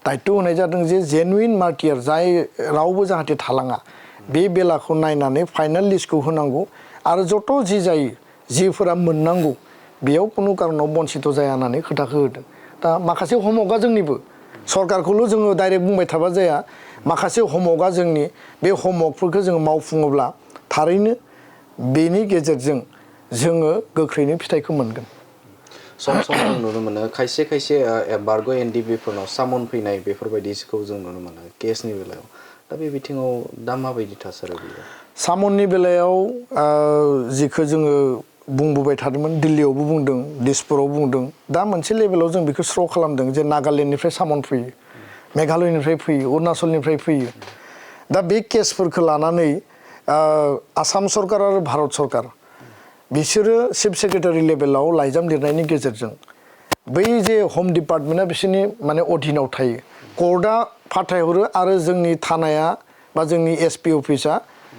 दायित्व होनाय जादों जे जेनुइन मार्टियार जाय रावबो जाहाथे थालाङा बे बेलाखौ नायनानै फाइनाल लिस्टखौ होनांगौ आरो जत' जि जायो जिफोरा मोननांगौ बेयाव कुनु कारनाव बन्सित जाया होननानै खोथाखौ होदों दा माखासे हमवर्कआ जोंनिबो सरकारखौल' जोङो डाइरेक्ट बुंबाय थाबा जाया माखासे हमवर्कआ जोंनि बे हमवर्कफोरखौ जोङो मावफुङोब्ला थारैनो बेनि गेजेरजों जोङो गोख्रैनो फिथाइखौ मोनगोन सम सम जों नुनो मोनो खायसे खायसे बारग' एनडिएफबिफोरनाव सामन फैनाय बेफोरबायदिखौ जों नुनो मोनो केसनि बेलायाव दा बे बिथिङाव दा माबायदि थासारि बेयो सामननि बेलायाव जिखौ जोङो बुंबोबाय थादोंमोन दिल्लीयावबो बुंदों दिसपुराव बुंदों दा मोनसे लेभेलाव जों बेखौ स्र' खालामदों जे नागालेण्डनिफ्राय सामन फैयो मेघालयनिफ्राय फैयो अरुणाचलनिफ्राय फैयो दा बे केसफोरखौ लानानै आसाम सरकार आरो भारत सरकार बिसोरो चिफ सेक्रेटारि लेभेलाव लाइजाम लिरनायनि गेजेरजों बै जे हम डिपार्टमेन्टआ बिसोरनि माने अधीनाव थायो कर्टआ फाथायहरो आरो जोंनि थानाया बा जोंनि एसपि अफिसा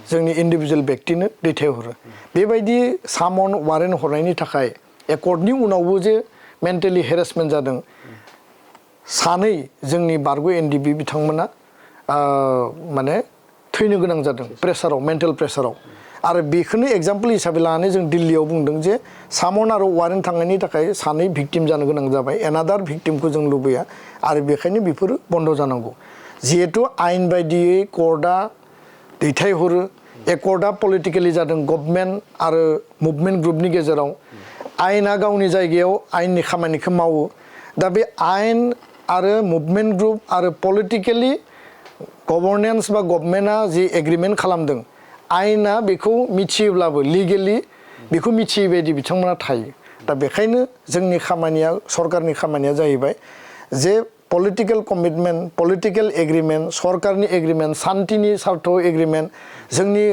जोंनि इन्डिभिजुवेल बेक्तिनो दैथायहरो बेबायदि सामन वारेन्ट हरनायनि थाखाय एकर्डनि उनावबो जे मेन्टेलि हेरेसमेन्ट जादों सानै जोंनि बारग' एनडिबि बिथांमोना माने थैनो गोनां जादों प्रेसाराव मेन्टेल प्रेसाराव आरो बेखौनो एग्जाम्पल हिसाबै लानानै जों दिल्लीयाव बुंदों जे सामन आरो वारेन्ट थांनायनि थाखाय सानै भिक्टिम जानो गोनां जाबाय एनादार भिक्टिमखौ जों लुबैया आरो बेखायनो बेफोरो बन्द' जानांगौ जिहेतु आयेन बायदियै कर्टआ दैथायहरो एकर्डआ पलिटिकेलि जादों गभर्नमेन्ट आरो मुभमेन्ट ग्रुपनि गेजेराव आयेना गावनि जायगायाव आयेननि खामानिखौ मावो दा बे आयेन आरो मुभमेन्ट ग्रुप आरो पलिटिकेलि गभर्नेन्स बा गभर्नमेन्टआ जि एग्रिमेन्ट खालामदों आयेना बेखौ मिथियोब्लाबो लिगेलि बेखौ मिथियै बायदि बिथांमोना थायो दा बेखायनो जोंनि खामानिया सरकारनि खामानिया जाहैबाय जे पलिटिकेल कमिटमेन्ट पलिटिकेल एग्रिमेन्ट सरकारनि एग्रिमेन्ट सान्तिनि सार्थ एग्रिमेन्ट जोंनि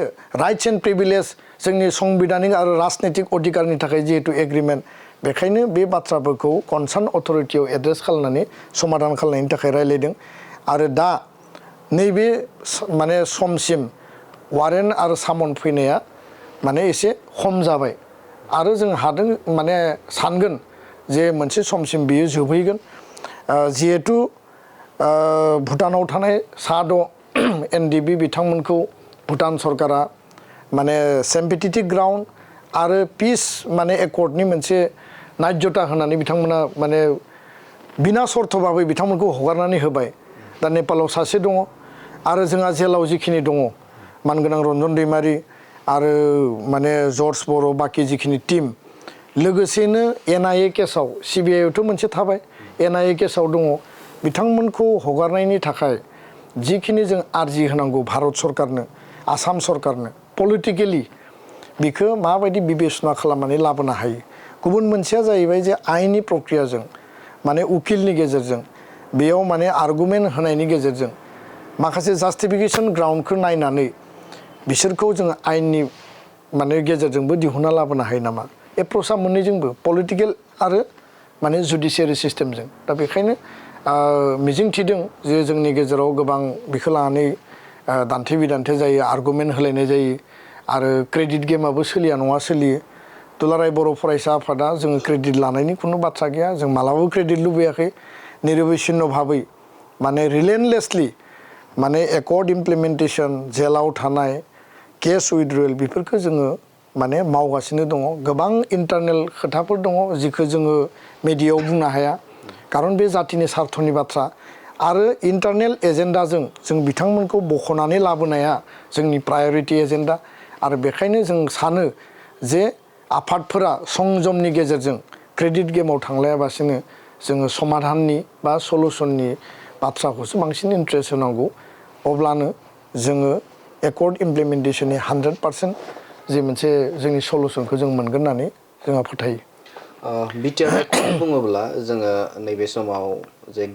राइट्स एन्ड प्रिभिलेज जोंनि संबिधानिक आरो राजनैतिक अधिकारनि थाखाय जिहेतु एग्रिमेन्ट बेखायनो बे बाथ्राफोरखौ कनसार्न अथरिटियाव एड्रेस खालामनानै समाधान खालामनायनि थाखाय रायलायदों आरो दा नैबे माने समसिम वारेन्ट आरो सामन फैनाया माने एसे खम जाबाय आरो जों हादों माने सानगोन जे मोनसे समसिम बियो जोबहैगोन जिहेतु भुटानाव थानाय सा 6 एनडिबि बिथांमोनखौ भुटान सरकारा माने सिम्पेथेटिक ग्राउन्ड आरो पिस माने एकर्डनि मोनसे नायजता होनानै बिथांमोना माने बिना सर्तभाबै बिथांमोनखौ हगारनानै होबाय दा नेपालाव सासे दङ आरो जोंहा जेलाव जिखिनि दङ मानगोनां रन्जन दैमारि आरो माने जर्ज बर' बाखि जिखिनि टीम लोगोसेनो एनआईए केसाव सिबिआइआवथ' मोनसे थाबाय एनआईए केसाव दङ बिथांमोनखौ हगारनायनि थाखाय जिखिनि जों आर्जि होनांगौ भारत सरकारनो आसाम सरकारनो पलिटिकेलि बिखौ माबायदि बिबेसना खालामनानै लाबोनो हायो गुबुन मोनसेया जाहैबाय जे आयेननि प्रक्रियाजों माने उकिलनि गेजेरजों बेयाव माने आर्गुमेन्ट होनायनि गेजेरजों माखासे जास्टिफिकेसन ग्राउन्डखौ नायनानै बिसोरखौ जों आयेननि माने गेजेरजोंबो दिहुनना लाबोनो हायो नामा एप्र'चआ मोननैजोंबो पलिटिकेल आरो माने जुडिसियारि सिस्टेमजों दा बेखायनो मिजिं थिदों जे जोंनि गेजेराव गोबां बेखौ लानानै दान्थे बिदान्थे जायो आर्गुमेन्ट होलायनाय जायो आरो क्रेडिट गेमाबो सोलिया नङा सोलियो दुलाराय बर' फरायसा आफादा जोङो क्रेडिट लानायनि खुनु बाथ्रा गैया जों मालाबाबो क्रेडिट लुबैयाखै निरबैसिन्न भाबै माने रिलेन्टलेसलि माने एकर्ड इमप्लिमेन्टेसन जेलाव थानाय केस उइथड्रयेल बेफोरखौ जोङो माने मावगासिनो दङ गोबां इन्टारनेल खोथाफोर दङ जिखौ जोङो मेडियायाव बुंनो हाया खारन बे जातिनि सार्थनि बाथ्रा आरो इन्टारनेल एजेन्डाजों जों बिथांमोनखौ बख'नानै लाबोनाया जोंनि प्रायरिटि एजेन्डा आरो बेखायनो जों सानो जे आफादफोरा संजमनि गेजेरजों क्रेडिट गेमाव थांलायाबासिनो जोङो समाधाननि बा सलुसननि बाथ्राखौसो बांसिन इन्ट्रेस्ट होनांगौ अब्लानो जोङो एकर्ड इमप्लिमेन्टेसननि 100% जे मोनसे जोंनि सलुसनखौ जों मोनगोन होननानै जोंहा फोथायो BTR Accord बुङोब्ला जोङो नैबे समाव जे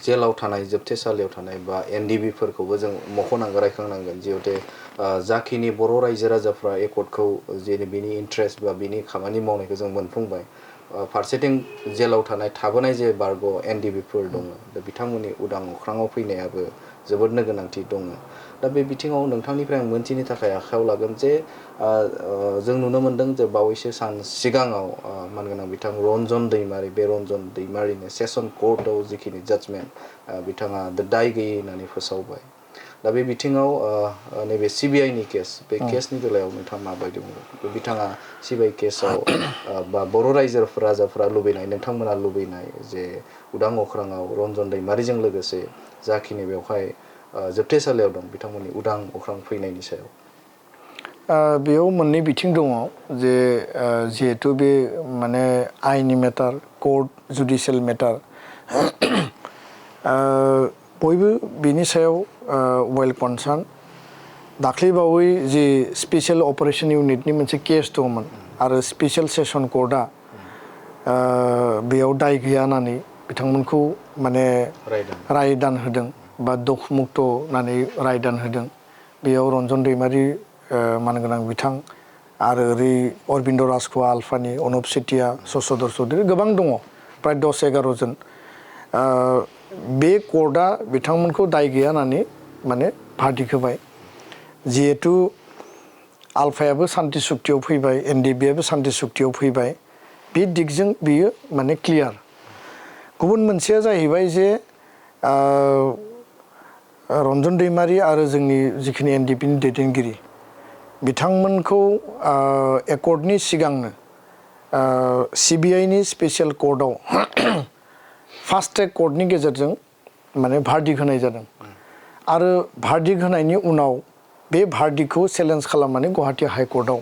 जेलाव थानाय जोबथेसालियाव थानाय बा एनडिबिफोरखौबो जों मख'नांगोन रायखांनांगोन जिहेतु जाखिनि बर' रायजो राजाफ्रा एकर्डखौ जे बिनि इन्ट्रेस्ट बा बिनि खामानि मावनायखौ जों मोनफुंबाय फारसेथिं जेलाव थानाय थाबोनाय जे बारग' एनडिबिफोर दङ दा बिथांमोननि उदां अख्राङाव फैनायाबो जोबोदनो गोनांथि दङ दा बे बिथिङाव नोंथांनिफ्राय आं मोनथिनो थाखाय आखायाव लागोन जे जों नुनो मोनदों जे बावैसो सान सिगाङाव मानगोनां बिथां रन्जन दैमारि बे रन्जन दैमारिनो सेसन कर्टआव जिखिनि जाजमेन्ट बिथाङा दाय गैयै होननानै फोसावबाय दा बे बिथिङाव नैबे सिबिआइनि केस बे केसनि बेलायाव नोंथाङा माबायदि बुङो बिथाङा सिबिआइ केसाव बा बर' राजाफोरा लुबैनाय नोंथांमोना लुबैनाय जे उदां अख्राङाव रन्जन दैमारिजों लोगोसे जाखिनि बेवहाय जोबथेसालियाव दं बिथांमोननि उदां अख्रां फैनायनि सायाव बेयाव मोननै बिथिं दङ जे जिहेतु बे माने आइनि मेटार कर्ट जुडिसियेल मेटार बयबो बिनि सायाव वेल कनसार्न दाख्लैबावै जि स्पेशल अपारेशन इउनिटनि मोनसे केस दंमोन आरो स्पेशल सेसन कर्टआ बेयाव दाय गैया होननानै बिथांमोनखौ माने रायदान होदों बा दखमुक्त होननानै रायदान होदों बेयाव रन्जन दैमारि मानगोनां बिथां आरो ओरै अरबिन्द राजख'वा आलफानि अनुप सेतिया शशधर चौधुरी गोबां दङ प्राय 10-11 जन बे कर्टआ बिथांमोनखौ दाय गैया होननानै माने भार्डिक्ट होबाय जिहेतु आलफायाबो शान्ति सुक्तियाव फैबाय NDFB आबो शान्ति सुक्तियाव फैबाय बे दिगजों बियो माने क्लियार गुबुन मोनसेया जाहैबाय जे रन्जन दैमारि आरो जोंनि जिखिनि NDFB नि दैदेनगिरि बिथांमोनखौ एकर्डनि सिगांनो CBI नि स्पेशल कर्टआव फास्ट ट्रेक कर्टनि गेजेरजों माने भार्डिक्ट होनाय जादों आरो भार्डिक्ट होनायनि उनाव बे भार्डिक्टखौ चेलेन्ज खालामनानै गुवाहाटी हाइ कर्टआव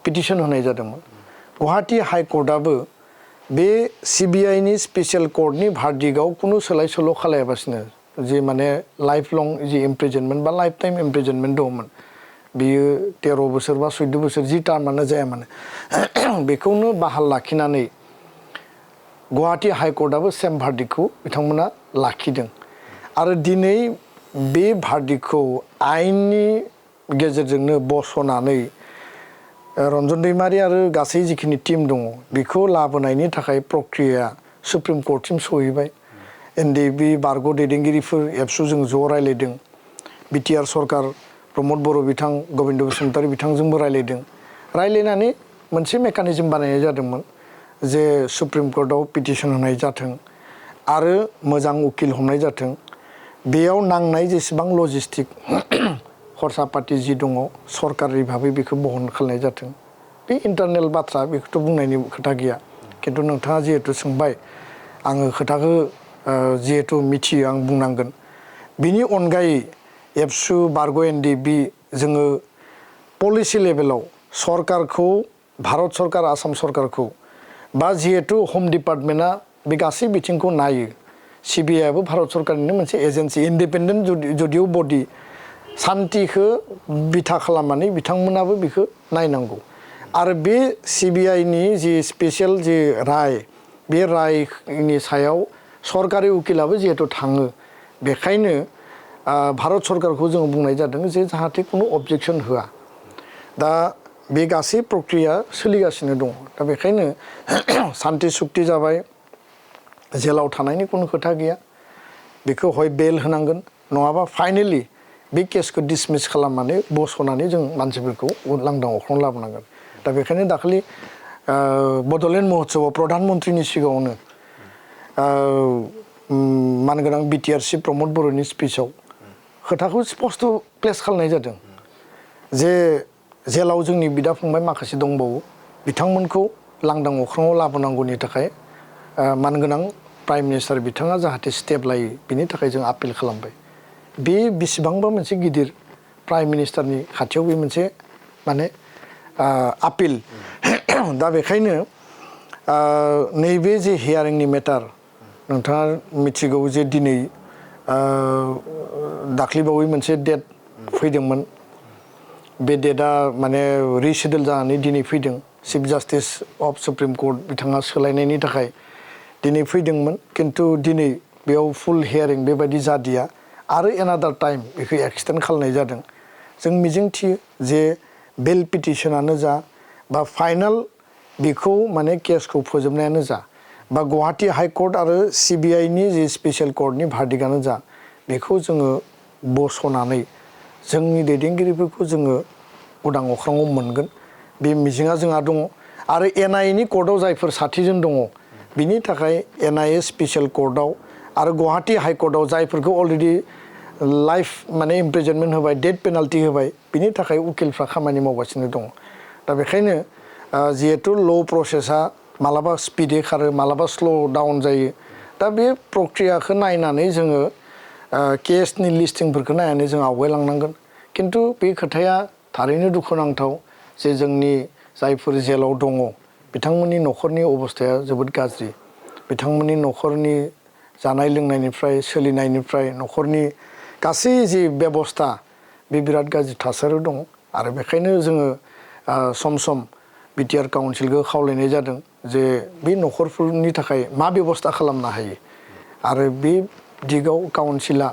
पिटिशन होनाय जादोंमोन गुवाहाटी हाइ कर्टआबो बे CBI नि स्पेशल कर्टनि भार्डिक्टआव कुनु सोलाय सोल' खालायाबासिनो जे माने लाइफ लं जि इमप्रिजनमेन्ट बा लाइफ टाइम इमप्रिजनमेन्ट दंमोन बियो 13 बोसोर बा 14 बोसोर जि टार्मानो जाया मानो बेखौनो बाहाल लाखिनानै गुवाहाटी हाइ कर्टआबो सेम भार्डिक्टखौ बिथांमोना लाखिदों आरो दिनै बे भार्डिक्टखौ आइननि गेजेरजोंनो बस'नानै रन्जन दैमारि आरो गासै जिखिनि टीम दङ बेखौ लाबोनायनि थाखाय प्रक्रिया सुप्रिम कर्टसिम सहैबाय NDFB बारग' दैदेनगिरिफोर ABSU जों ज' रायलायदों BTR सरकार प्रमद बर' बिथां गबिन्द बसुमतारी बिथांजोंबो रायलायदों रायलायनानै मोनसे मेकानिजम बानायनाय जादोंमोन जे सुप्रिम कर्टआव पिटिशन होनाय जाथों आरो मोजां उकिल हमनाय जाथों बेयाव नांनाय जेसेबां लजिस्टिक खरसा पाति जि दङ सरकारि भाबै बेखौ बहन खालामनाय जाथों बे इन्टारनेल बाथ्रा बेखौथ' बुंनायनि खोथा गैया खिन्थु नोंथाङा जिहेतु सोंबाय आङो खोथाखौ जिहेतु मिथियो आं बुंनांगोन बिनि अनगायै ABSU बारग' NDFB जोङो पलिसि लेभेलाव सरकारखौ भारत सरकार आसाम सरकारखौ बा जिहेतु हम डिपार्टमेन्टआ बे गासै बिथिंखौ नायो CBI आबो भारत सरकारनिनो मोनसे एजेन्सि इन्डिपेन्डेन्ट जदिव बडि शान्तिखौ बिथा खालामनानै बिथांमोनाबो बेखौ नायनांगौ आरो बे CBI नि जि स्पेशल जि राय बे रायनि सायाव सरकारि उकिलाबो जिहेतु थाङो बेखायनो भारत सरकारखौ जोङो बुंनाय जादों जे जाहाथे कुनु अबजेक्सन होआ दा बे गासै प्रक्रिया सोलिगासिनो दङ दा बेखायनो शान्ति सुक्ति जाबाय जेलाव थानायनि कुनु खोथा गैया बेखौ हय बेल होनांगोन नङाबा फाइनेलि बे केसखौ डिसमिस खालामनानै बस'नानै जों मानसिफोरखौ लांदां अख्राङाव लाबोनांगोन दा बेखायनो दाखालि बड'लेण्ड महोत्सवआव प्रधान मन्त्रिनि सिगाङावनो मानगोनां BTR चिफ प्रमद बर'नि स्पिचआव खोथाखौ स्पष्ट प्लेस खालामनाय जादों जे जेलाव जोंनि बिदा फंबाय माखासे दंबावो बिथांमोनखौ लांदां अख्राङाव लाबोनांगौनि थाखाय मानगोनां प्राइम मिनिस्टार बिथाङा जाहाथे स्टेप लायो बिनि थाखाय जों आपिल खालामबाय बे बेसेबांबा मोनसे गिदिर प्राइम मिनिस्टारनि खाथियाव बे मोनसे माने आपिल दा बेखायनो नैबे जे हियारिंनि मेटार नोंथाङा मिथिगौ जे दिनै दाख्लैबावै मोनसे डेट फैदोंमोन बे डेटआ माने रिसिडुल जानानै दिनै फैदों chief justice of supreme court बिथाङा सोलायनायनि थाखाय दिनै फैदोंमोन किन्तु दिनै बेयाव फुल हियारिं बेबायदि जादिया आरो एनादार टाइम बेखौ एक्सटेन्ड खालामनाय जादों जों मिजिंथियो जे बेल पिटिशनानो जा बा फाइनाल बेखौ माने केसखौ फोजोबनायानो जा बा गुवाहाटी हाइ कर्ट आरो CBI नि जि स्पेशल कर्टनि भार्डिक्टआनो जा बेखौ जोङो बस'नानै जोंनि दैदेनगिरिफोरखौ जोङो उदां अख्राङाव मोनगोन बे मिजिङा जोंहा दङ आरो NIA नि कर्टआव जायफोर साथिजन दङ बिनि थाखाय NIA स्पेशल कर्टआव आरो गुवाहाटी हाइ कर्टआव जायफोरखौ अलरेडि लाइफ माने इमप्रिजनमेन्ट होबाय डेथ पेनाल्टि होबाय बिनि थाखाय उकिलफ्रा खामानि मावगासिनो दङ दा बेखायनो जिहेतु ल' प्रसेसा मालाबा स्पिडै खारो मालाबा स्ल' डाउन जायो दा बे प्रक्रियाखौ नायनानै जोङो केसनि लिस्टिंफोरखौ नायनानै जों आवगायलांनांगोन किन्तु बे खोथाया थारैनो दुखुनांथाव जे जोंनि जायफोर जेलाव दङ बिथांमोननि न'खरनि अबस्थाया जोबोद गाज्रि बिथांमोननि न'खरनि जानाय लोंनायनिफ्राय सोलिनायनिफ्राय न'खरनि गासै जि बेबस्था बे बिराद गाज्रि थासारियाव दङ आरो बेखायनो जोङो सम सम बिटिआर काउन्सिलखौ खावलायनाय जादों जे बे न'खरफोरनि थाखाय मा बेबस्था खालामनो हायो आरो बे दिगाव काउन्सिला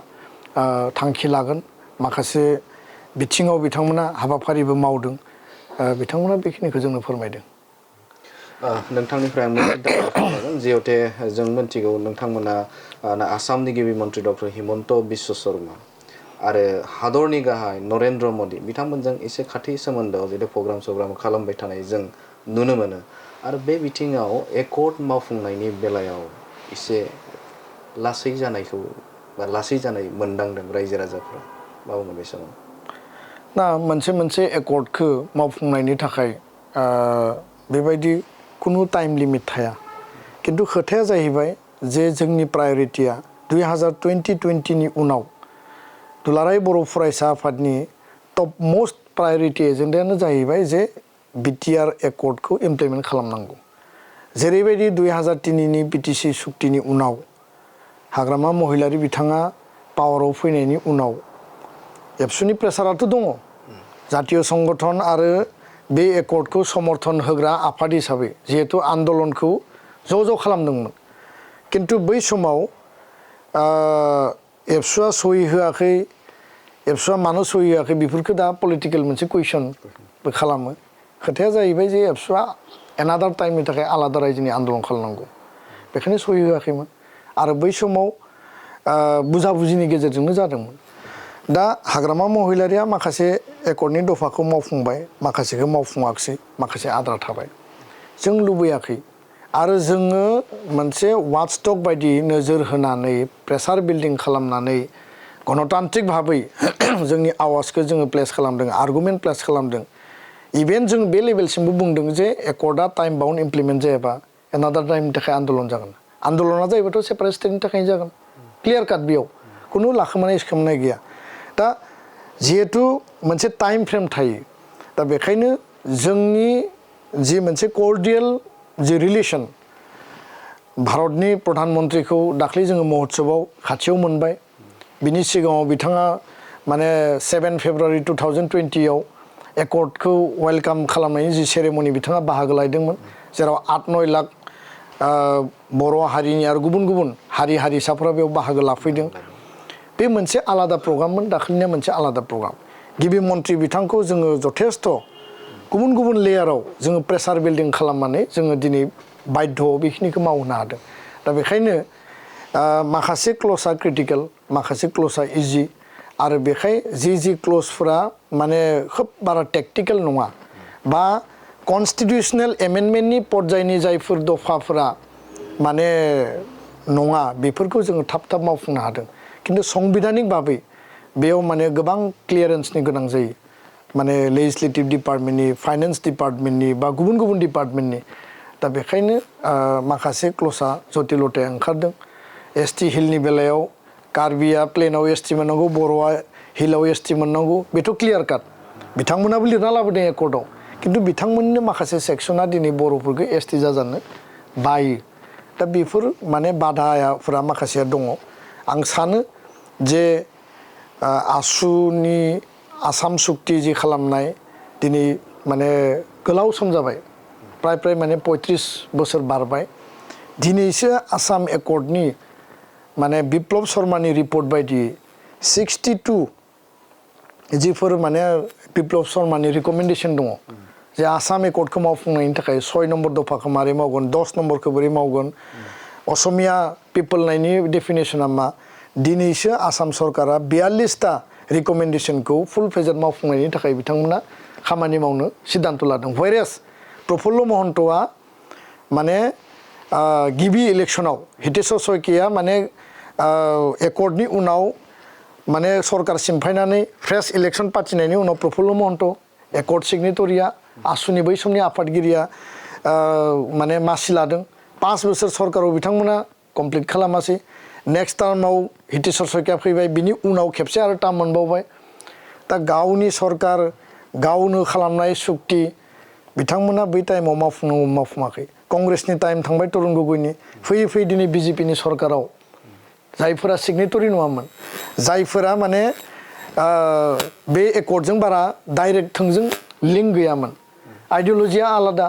थांखि लागोन माखासे बिथिङाव बिथांमोना हाबाफारिबो मावदों बिथांमोना बेखिनिखौ जोंनो फोरमायदों नोंथांनिफ्राय आं मोनसे खालामगोन जिहेते जों मिथिगौ नोंथांमोना आसामनि गिबि मन्त्रि डक्टर हिमन्त बिश्व शर्मा आरो हादरनि गाहाय नरेन्द्र मदि बिथांमोनजों एसे खाथि सोमोन्दोआव जेरै प्रग्राम खालामबाय थानाय जों नुनो मोनो आरो बे बिथिङाव एकर्ड मावफुंनायनि बेलायाव एसे लासै जानायखौ बा लासै जानाय मोनदांदों रायजो राजाफ्रा मा बुङो बे समाव ना मोनसे एकर्डखौ मावफुंनायनि थाखाय बेबायदि खुनु टाइम लिमिट थाया किन्तु खोथाया जाहैबाय जे जोंनि प्रायरिटिया 2020 उनाव दुलाराय बर' फरायसा आफादनि टप मोस्ट प्रायरिटि एजेन्डायानो जाहैबाय जे बिटिआर एकर्डखौ इमप्लिमेन्ट खालामनांगौ जेरैबायदि 2003 बिटिसि सुक्तिनि उनाव हाग्रामा महिलारि बिथाङा पावाराव फैनायनि उनाव एबसुनि प्रेसाराथ' दङ जातीय संगठन आरो बे एकर्डखौ समर्थन होग्रा आफाद हिसाबै जिहेतु आन्दलनखौ ज' खालामदोंमोन किन्तु बै समाव एबसुआ सहि होआखै एबसुआ मानो सहि होआखै बेफोरखौ दा पलिटिकेल मोनसे कुइसनबो खालामो खोथाया जाहैबाय जे एबसुआ एनादार टाइमनि थाखाय आलादा रायजोनि आन्दलन खालामनांगौ बेखायनो सहि होआखैमोन आरो बै समाव बुजाबुजिनि गेजेरजोंनो जादोंमोन दा हाग्रामा महिलारिया माखासे एकर्डनि दफाखौ मावफुंबाय माखासेखौ मावफुङाखिसै माखासे आद्रा थाबाय जों लुबैयाखै आरो जोङो मोनसे वाचडग बायदि नोजोर होनानै प्रेसार बिल्डिं खालामनानै गणतान्त्रिक भाबै जोंनि आवाजखौ जोङो प्लेस खालामदों आर्गुमेन्ट प्लेस खालामदों इभेन जों बे लेभेलसिमबो बुंदों जे एकर्डआ टाइम बाउन्ड इमप्लिमेन्ट जायाबा एनादार टाइमनि थाखाय आन्दलन जागोन आन्दलना जाहैबाथ' सेपारेट स्टेटनि थाखायनो जागोन क्लियार काट बेयाव खुनु लाखोमानाय सिखोमानाय गैया दा जिहेतु मोनसे टाइम फ्रेम थायो दा बेखायनो जोंनि जि मोनसे कर्डियेल जि रिलेसन भारतनि प्रधान मन्त्रिखौ दाख्लै जोङो महोत्सबआव खाथियाव मोनबाय बिनि सिगाङाव बिथाङा माने 7 फेब्रुवारि 2020 एकर्डखौ वेलकाम खालामनायनि जि सेरेमनि बिथाङा बाहागो लादोंमोन जेराव 8-9 लाख बर' हारिनि आरो गुबुन हारि हारिसाफोरा बेयाव बाहागो लाफैदों बे मोनसे आलादा प्रग्राममोन दाखालिनिया मोनसे आलादा प्रग्राम गिबि मन्त्रि बिथांखौ जोङो जथेस्थ' गुबुन लेयाराव जोङो प्रेसार बिल्डिं खालामनानै जोङो दिनै बाध्य'आव बेखिनिखौ मावनो हादों दा बेखायनो माखासे क्ल'जआ क्रिटिकेल माखासे क्ल'जआ इजि आरो बेखाय जि क्ल'जफोरा माने खोब बारा टेक्टिकेल नङा बा कनस्टिटिउसनेल एमेन्डमेन्टनि पर्यायनि जायफोर दफाफोरा माने नङा बेफोरखौ जोङो थाब मावफुंनो हादों किन्तु संबिधानिक भाबै बेयाव माने गोबां क्लियारेन्सनि गोनां जायो माने लेजिस्लेटिभ डिपार्टमेन्टनि फाइनेन्स डिपार्टमेन्टनि बा गुबुन डिपार्टमेन्टनि दा बेखायनो माखासे क्ल'जआ जटिलताया ओंखारदों एसटि हिलनि बेलायाव कार्बिया प्लेनाव एसटि मोननांगौ बर'आ हिलाव एसटि मोननांगौ बेथ' क्लियार काट बिथांमोनाबो लिरना लाबोदों एकर्डआव किन्तु बिथांमोननो माखासे सेक्सना दिनै बर'फोरखौ एसटि जाजानो बायो दा बेफोर माने बाधाफोरा माखासेया दङ आं सानो जे आसुनि आसाम सुक्ति जि खालामनाय दिनै माने गोलाव सम जाबाय प्राय माने 35 बोसोर बारबाय दिनैसो आसाम एकर्डनि माने बिप्लब शर्मानि रिपर्ट बायदि 62 जिफोर माने बिप्लब शर्मानि रिकमेन्डेसन दङ जे आसाम एकर्डखौ मावफुंनायनि थाखाय 6 नम्बर दफाखौ मारै मावगोन 10 नम्बरखौ बोरै मावगोन असमिया पिपोल नायनि डेफिनेसना मा दिनैसो आसाम सरकारा 42टा रिकमेन्डेसनखौ फुल फेजेड मावफुंनायनि थाखाय बिथांमोना खामानि मावनो सिद्धान्त लादों व्हेरेस प्रफुल्ल महन्तआ माने गिबि इलेक्सनाव हितेश्वर शइकिया माने एकर्डनि उनाव माने सरकार सिमफायनानै फ्रेश इलेक्सन पार्टिनायनि उनाव प्रफुल्ल महन्त एकर्ड सिगनेटरिया आसुनि बै समनि आफादगिरिया माने मासि लादों 5 बोसोर सरकाराव बिथांमोना कमप्लिट खालामासै नेक्स्ट टार्माव हितेश्वर शइकिया फैबाय बिनि उनाव खेबसे आरो टार्म मोनबावबाय दा गावनि सरकार गावनो खालामनाय सुक्ति बिथांमोना बै टाइमाव मावफुङाखै कंग्रेसनि टाइम थांबाय तरुण गगैनि फैयै दिनै बिजेपिनि सरकाराव जायफोरा सिगनेटरि नङामोन जायफोरा माने बे एकर्डजों बारा डाइरेक्ट थोंजों लिंक गैयामोन आइडिअलजिया आलादा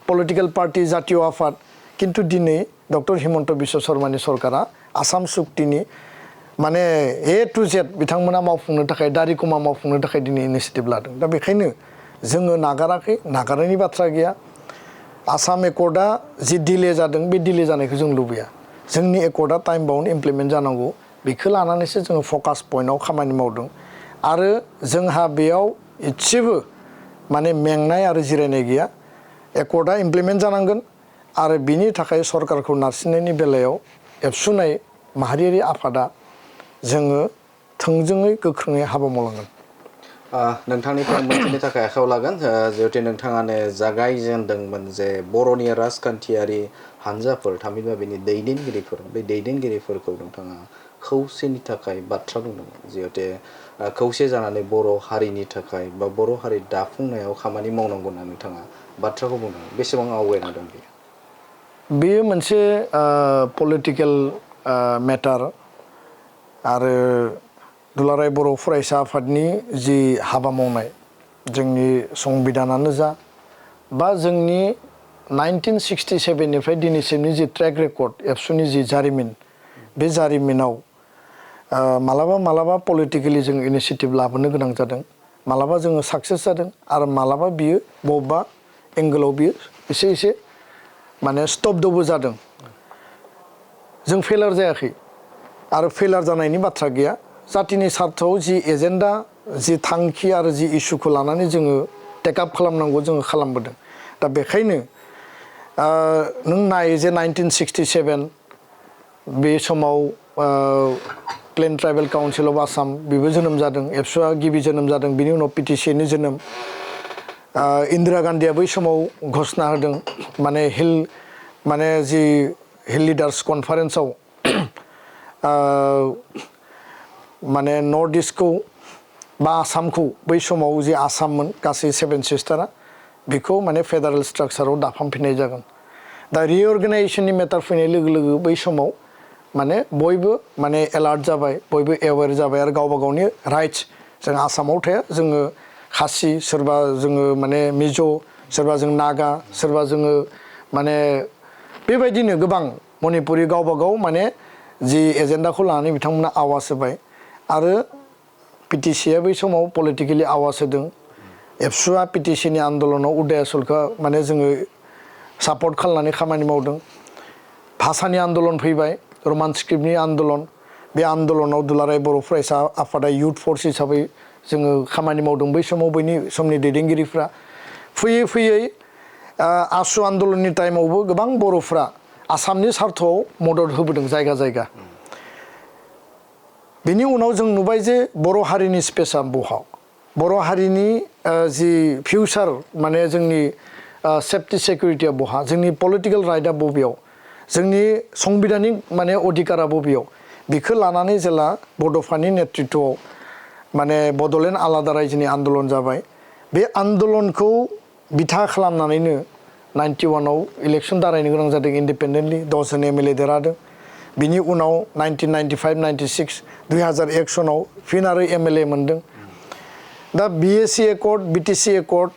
पलिटिकल पार्टी जातीय आफाद किन्तु दिनै डक्टर हिमन्त बिश्व शर्मानि सरकारा आसाम सुक्तिनि माने ए टु जेड बिथांमोना मावफुंनो थाखाय दारिकमा मावफुंनो थाखाय दिनै इनिसिएटिभ लादों दा बेखायनो जोङो नागाराखै नागारनायनि बाथ्रा गैया आसाम एकर्डआ जि डिले जादों बे डिले जानायखौ जों लुबैया जोंनि एकर्डआ टाइम बाउन्ड इमप्लिमेन्ट जानांगौ बेखौ लानानैसो जोङो फकास पइन्टआव खामानि मावदों आरो जोंहा बेयाव इसेबो माने मेंनाय आरो जिरायनाय गैया एकर्डआ इमप्लिमेन्ट जानांगोन आरो बिनि थाखाय सरकारखौ नारसिननायनि बेलायाव एबसुनाय माहारियारि आफादा जोङो थोंजोङै गोख्रोङै हाबा मावलांगोन नोंथांनिफ्राय मोनथिनो थाखाय आखायाव लागोन जिहेतु नोंथाङानो जागायजेनदोंमोन जे बर'नि राजखान्थियारि हान्जाफोर थामहिनबा बेनि दैदेनगिरिफोर बे दैदेनगिरिफोरखौ नोंथाङा खौसेनि थाखाय बाथ्रा बुंदोंमोन जिहेतु खौसे जानानै बर' हारिनि थाखाय बा बर' हारि दाफुंनायाव खामानि मावनांगौ होनना नोंथाङा बाथ्राखौ बुंदों बेसेबां आवगायना दं बेयो मोनसे पलिटिकेल मेटार आरो दुलाराय बर' फरायसा आफादनि जि हाबा मावनाय जोंनि संबिधानानो जा बा जोंनि 1967 निफ्राय दिनैसिमनि जि ट्रेक रेकर्ड एबसुनि जि जारिमिन बे जारिमिनाव मालाबा मालाबा पलिटिकेलि जों इनिसिएटिभ लाबोनो गोनां जादों मालाबा जोङो साक्सेस जादों आरो मालाबा बियो बबेबा एंगोलाव बियो एसे माने स्टपबो जादों जों फेलार जायाखै आरो फेलार जानायनि बाथ्रा गैया जातिनि सार्थआव जि एजेन्डा जि थांखि आरो जि इस्युखौ लानानै जोङो टेकआप खालामनांगौ जोङो खालामबोदों दा बेखायनो नों नाय जे 1967 बे समाव plain tribal council of Assam बेबो जोनोम जादों एबसुआ गिबि जोनोम जादों बिनि उनाव पिटिसिनि जोनोम इन्दिरा गान्धीया बै समाव घोषणा होदों माने जि हिल लिडार्स कनफारेन्सआव माने नर्थ इस्टखौ बा आसामखौ बै समाव जि आसाममोन गासै 7 सिस्टारा बेखौ माने फेडारेल स्ट्राक्चाराव दाफामफिननाय जागोन दा रिअर्गेनाइजेसननि मेटार फैनाय लोगो लोगो बै समाव माने बयबो माने एलार्ट जाबाय बयबो एवेर जाबाय आरो गावबा गावनि राइट्स जों आसामाव थाया जोङो खासि सोरबा जोङो माने मिज' सोरबा जों नागा सोरबा जोङो माने बेबायदिनो गोबां मणिपुरि गावबा गाव माने जि एजेन्डाखौ लानानै बिथांमोना आवाज होबाय आरो पिटिसिया बै समाव पलिटिकेलि आवाज होदों एबसुआ पिटिसिनि आन्दलनाव उदय आसलखौ माने जोङो सापर्ट खालामनानै खामानि मावदों भाषानि आन्दलन फैबाय रमान स्क्रिप्टनि आन्दलन बे आन्दलनाव दुलाराय बर' फरायसा आफादा युथ फर्स हिसाबै जोङो खामानि मावदों बै समाव बैनि समनि दैदेनगिरिफ्रा फैयै फैयै आसु आन्दलननि टाइमावबो गोबां बर'फ्रा आसामनि सार्थआव मदद होबोदों जायगा जायगा बेनि उनाव जों नुबाय जे बर' हारिनि स्पेसआ बहाव बर' हारिनि जि फिउचार माने जोंनि सेफ्टि सिकिउरिटिया बहा जोंनि पलिटिकेल राइटआ बबेयाव जोंनि संबिधानिक माने अधिकारा बबेयाव बेखौ लानानै जेला बड'फानि नेतृत्वआव माने बड'लेण्ड आलादा रायजोनि आन्दलन जाबाय बे आन्दलनखौ बिथा खालामनानैनो 91आव इलेक्सन दारायनो गोनां जादों इन्डिपेन्डेन्टलि 10 जन एमएलए देरहादों बिनि उनाव 1995-96 2001 सनाव फिन आरो एमएलए मोनदों दा बिएसि एकर्ड बिटिसि एकर्ड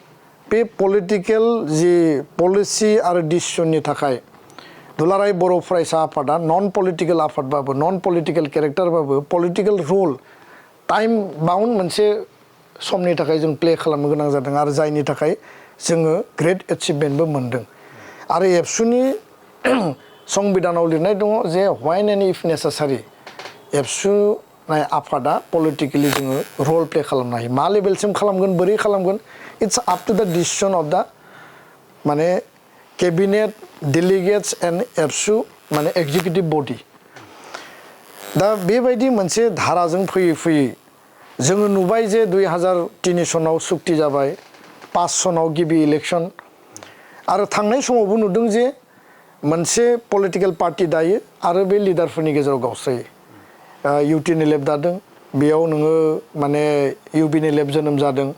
बे पलिटिकेल जि पलिसि आरो डिसिसननि थाखाय दुलाराय बर' फरायसा आफादा नन पलिटिकेल आफादबाबो नन पलिटिकेल केरेक्टारबाबो पलिटिकेल रल टाइम बाउन्ड मोनसे समनि थाखाय जों प्ले खालामनो गोनां जादों आरो जायनि थाखाय जोङो ग्रेट एचिभमेन्टबो मोनदों आरो एबसुनि संबिधानाव लिरनाय दङ जे व्हाइन एन्ड इफ नेसेसारि एबसु आफादा पलिटिकेलि जोङो रल प्ले खालामनो हायो मा लेभेलसिम खालामगोन बोरै खालामगोन इट्स आप टु द डिसिसन अफ द माने केबिनेट डेलिगेट्स एन्ड एबसु माने एक्जिकिउटिभ बडि दा बेबायदि मोनसे धाराजों फैयै फैयै जोङो नुबाय जे 2003 सनाव सुक्ति जाबाय 5 सनाव गिबि इलेक्सन आरो थांनाय समावबो नुदों जे मोनसे पलिटिकेल पार्टि दायो आरो बे लिडारफोरनि गेजेराव गावस्रायो इउटिनि लेब दादों बेयाव नोङो माने इउबिनि लेब जोनोम जादों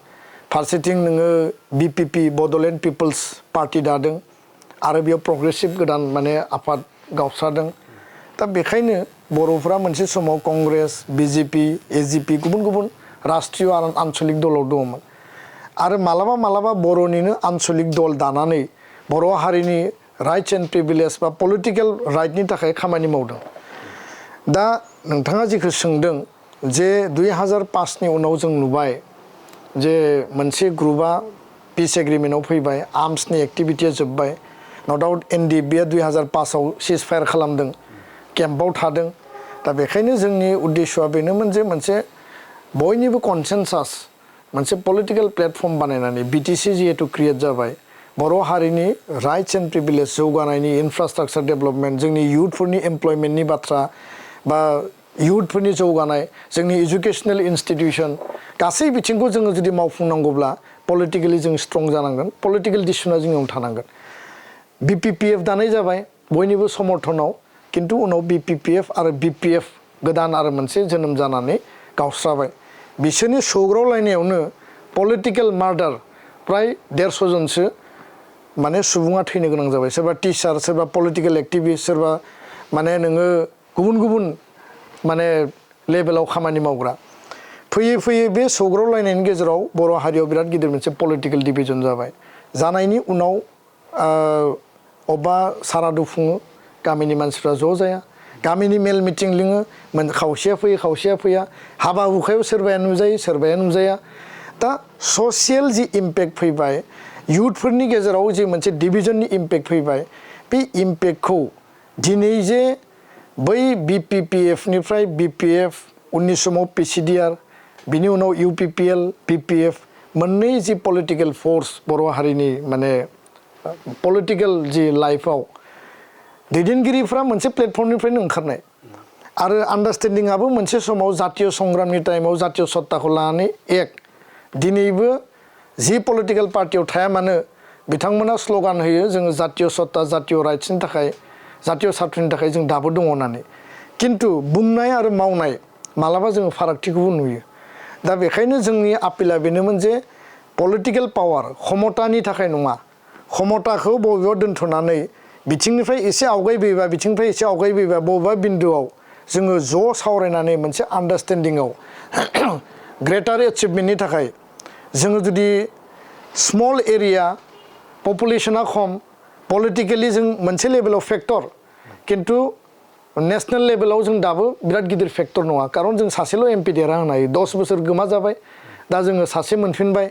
फारसेथिं नोङो बिपिपि बड'लेण्ड पिपल्स पार्टि दादों आरो बेयाव प्रग्रेसिभ गोदान माने आफाद गावस्रादों दा बेखायनो बर'फोरा मोनसे समाव कंग्रेस बीजेपी एजीपी गुबुन गुबुन राष्ट्रीय आरो आन्चलिक दलाव दङमोन आरो मालाबा मालाबा बर'निनो आन्चलिक दल दानानै बर' हारिनि राइट्स एन्ड प्रिभिलेज बा पलिटिकेल राइटनि थाखाय खामानि मावदों दा नोंथाङा जिखौ सोंदों जे 2005 नि उनाव जों नुबाय जे मोनसे ग्रुपआ पीस एग्रीमेन्टआव फैबाय आर्म्सनि एक्टिभिटिया जोब्बाय नो डाउट NDFB 2005 आव सीज फायार खालामदों केम्पआव थादों दा बेखायनो जोंनि उद्देश्यआ बेनोमोन जे मोनसे बयनिबो कनसेनसास मोनसे पलिटिकेल प्लेटफर्म बानायनानै BTC जिहेतु क्रिएट जाबाय बर' हारिनि राइट्स एन्ड प्रिभिलेज जौगानायनि इनफ्रास्ट्राक्चार डेभेलपमेन्ट जोंनि इयुथफोरनि एमप्लयमेन्टनि बाथ्रा बा इयुथफोरनि जौगानाय जोंनि एजुकेशनेल इन्स्टिट्यूशन गासै बिथिंखौ जोङो जुदि मावफुंनांगौब्ला पलिटिकेलि जों स्ट्रं जानांगोन पलिटिकेल डिसिसना जोंनियाव थानांगोन BPPF दानाय जाबाय बयनिबो समर्थनाव किन्तु उनाव BPPF आरो BPF गोदान आरो मोनसे जोनोम जानानै गावस्राबाय बिसोरनि सौग्रावलायनायावनो पलिटिकेल मार्डार प्राय 150 जनसो माने सुबुङा थैनो गोनां जाबाय सोरबा टीचार सोरबा पलिटिकेल एक्टिविस्ट सोरबा माने नोङो गुबुन गुबुन माने लेभेलाव खामानि मावग्रा फैयै फैयै बे सौग्रावलायनायनि गेजेराव बर' हारियाव बिराद गिदिर मोनसे पलिटिकेल डिभिजन जाबाय जानायनि उनाव अबा सारादु खुङो गामिनि मानसिफ्रा ज' जाया गामिनि मेल मिटिं लिङो खावसेया फैयो खावसेया फैया हाबा हुखायाव सोरबाया नुजायो सोरबाया नुजाया दा ससियेल जि इम्पेक्ट फैबाय इयुथफोरनि गेजेराव जि मोनसे डिभिजननि इम्पेक्ट फैबाय बे इम्पेक्टखौ दिनै जे बै BPPF निफ्राय BPF उननि समाव PCDR बिनि उनाव UPPL BPF मोननै जि पलिटिकेल फोर्स बर' हारिनि माने पलिटिकेल जि लाइफआव दैदेनगिरिफ्रा मोनसे प्लेटफर्मनिफ्रायनो ओंखारनाय आरो आन्डारस्टेन्डिंआबो मोनसे समाव जातीय संग्रामनि टाइमाव जातीय सत्ताखौ लानानै एक दिनैबो जि पलिटिकेल पार्टियाव थाया मानो बिथांमोना स्ल'गान होयो जोङो जातीय सत्ता जातीय राइट्सनि थाखाय जातीय सार्थनि थाखाय जों दाबो दङ होननानै किन्तु बुंनाय आरो मावनाय मालाबा जोङो फारागथिखौबो नुयो दा बेखायनो जोंनि आपिला बेनोमोन जे पलिटिकेल पावार क्षमतानि थाखाय नङा क्षमताखौ बबेबा दोनथ'नानै बिथिंनिफ्राय एसे आवगायबोयोबा बिथिंनिफ्राय एसे आवगायबोयोबा बबेबा बिन्दोआव जोङो ज' सावरायनानै मोनसे आन्डारस्टेन्डिंआव ग्रेटार एचिभमेन्टनि थाखाय जोङो जुदि स्मल एरिया पपुलेसना खम पलिटिकेलि जों मोनसे लेभेलाव फेक्टर किन्तु नेशनेल लेभेलाव जों दाबो बिराद गिदिर फेक्टर नङा खारन जों सासेल' MP देरहा होनो हायो 10 बोसोर गोमा जाबाय दा जोङो सासे मोनफिनबाय